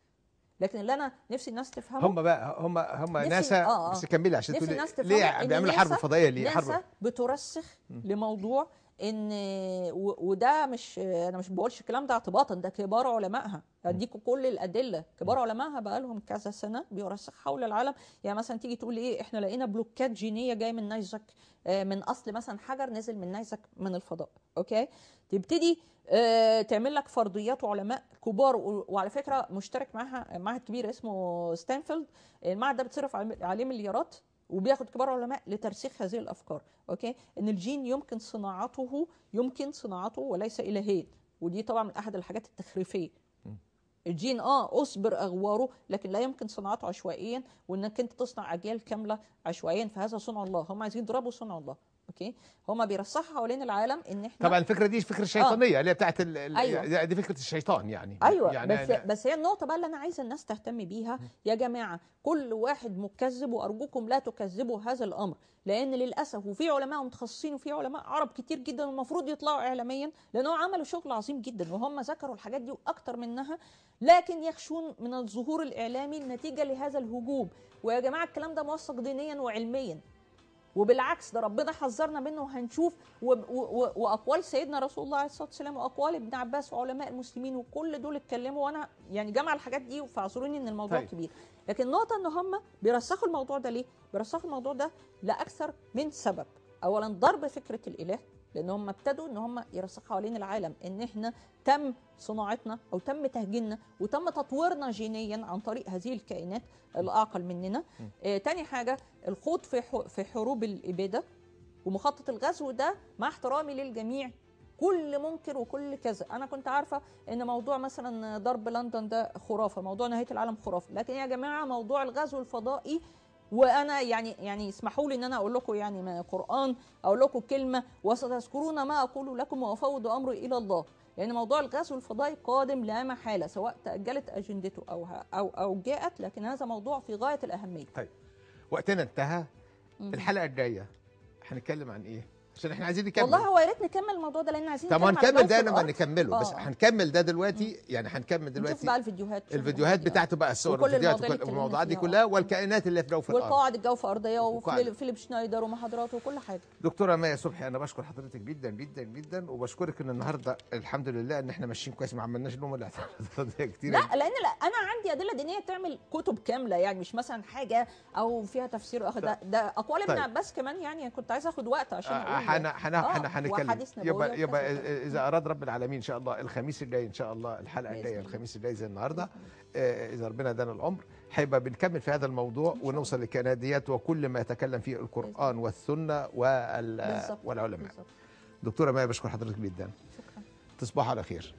لكن اللي انا نفسي الناس تفهمه، هم بقى هم ناسا، بس كملي عشان تقولي ليه بيعملوا حرب فضائية، ليه حرب ناسا بترسخ لموضوع ان وده مش، انا مش بقولش الكلام ده اعتباطا، ده كبار علمائها، اديكوا كل الادلة، كبار علمائها بقى لهم كذا سنة بيرسخ حول العالم. يعني مثلا تيجي تقول ايه، احنا لقينا بلوكات جينية جاية من نيزك، من اصل مثلا حجر نزل من نيزك من الفضاء، okay، تبتدي تعمل لك فرضيات وعلماء كبار، وعلى فكرة مشترك معاها معهد كبير اسمه ستانفورد، المعهد ده بتصرف عليه مليارات وبياخد كبار علماء لترسيخ هذه الافكار، okay، ان الجين يمكن صناعته، يمكن صناعته وليس الهيا، ودي طبعا من احد الحاجات التخريفيه. الجين اصبر اغواره، لكن لا يمكن صناعته عشوائيا، وانك انت تصنع اجيال كاملة عشوائيا، فهذا صنع الله. هم عايزين يضربوا صنع الله، okay، هم بيرسخوا حوالين العالم ان احنا، طبعا الفكرة دي فكرة شيطانية اللي هي بتاعت أيوة. دي فكرة الشيطان يعني. ايوه يعني بس هي النقطة بقى اللي انا عايزه الناس تهتم بيها يا جماعة، كل واحد مكذب، وارجوكم لا تكذبوا هذا الامر، لان للاسف وفي علماء متخصصين وفي علماء عرب كتير جدا المفروض يطلعوا اعلاميا، لانهم عملوا شغل عظيم جدا وهم ذكروا الحاجات دي واكتر منها، لكن يخشون من الظهور الاعلامي نتيجة لهذا الهجوم. ويا جماعة الكلام ده موثق دينيا وعلميا، وبالعكس ده ربنا حذرنا منه، وهنشوف واقوال سيدنا رسول الله عليه الصلاة والسلام واقوال ابن عباس وعلماء المسلمين وكل دول اتكلموا، وانا يعني جمع الحاجات دي، فاعذروني ان الموضوع طيب. كبير. لكن النقطة ان هم بيرسخوا الموضوع ده ليه؟ بيرسخوا الموضوع ده لاكثر من سبب. اولا ضرب فكرة الاله، لان هم ابتدوا ان هم يرسخوا حوالين العالم ان احنا تم صناعتنا او تم تهجيننا وتم تطويرنا جينيا عن طريق هذه الكائنات الاعقل مننا. تاني حاجة الخوض في حروب الابادة ومخطط الغزو ده، مع احترامي للجميع كل منكر وكل كذا، انا كنت عارفه ان موضوع مثلا ضرب لندن ده خرافه، موضوع نهاية العالم خرافه، لكن يا جماعة موضوع الغزو الفضائي، وانا يعني اسمحوا لي ان انا اقول لكم يعني من القران اقول لكم كلمة، وستذكرون ما اقول لكم وافوض امري الى الله، لان موضوع الغزو الفضائي قادم لا محالة، سواء تاجلت اجندته او جاءت، لكن هذا موضوع في غاية الاهمية. طيب وقتنا انتهى. الحلقة الجاية هنتكلم عن ايه؟ عشان احنا عايزين نكمل. والله هو يا ريت نكمل الموضوع ده، لان عايزين طب هنكمل ده، انا ما نكمله بس هنكمل ده دلوقتي، يعني هنكمل دلوقتي نشوف بقى الفيديوهات بتاعته بقى، الصور والفيديوهات والموضوعات دي كلها، والكائنات اللي في جوف الارض، والقواعد الجوف ارضية، وفيليب شنايدر ومحاضراته وكل حاجة. دكتوره مايا صبحي، انا بشكر حضرتك جدا جدا جدا، وبشكرك ان النهارده الحمد لله ان احنا ماشيين كويس، ما عملناش لهم الاعتراضات كتير. لا لان لا انا عندي ادلة دينية تعمل كتب كاملة، يعني مش مثلا حاجة او فيها تفسير اخر، ده اقوال ابن عباس كمان، يعني كنت عايزه اخد وقت عشان اقول. هنتكلم، يبقى اذا اراد رب العالمين ان شاء الله الخميس الجاي ان شاء الله، الحلقة الجاية الخميس الجاي زي النهارده اذا ربنا ادانا العمر، هيبقى بنكمل في هذا الموضوع ونوصل للكائنات ديت وكل ما يتكلم فيه القران والسنة والعلماء. دكتورة مايا بشكر حضرتك جدا. شكرا. تصبحوا على خير.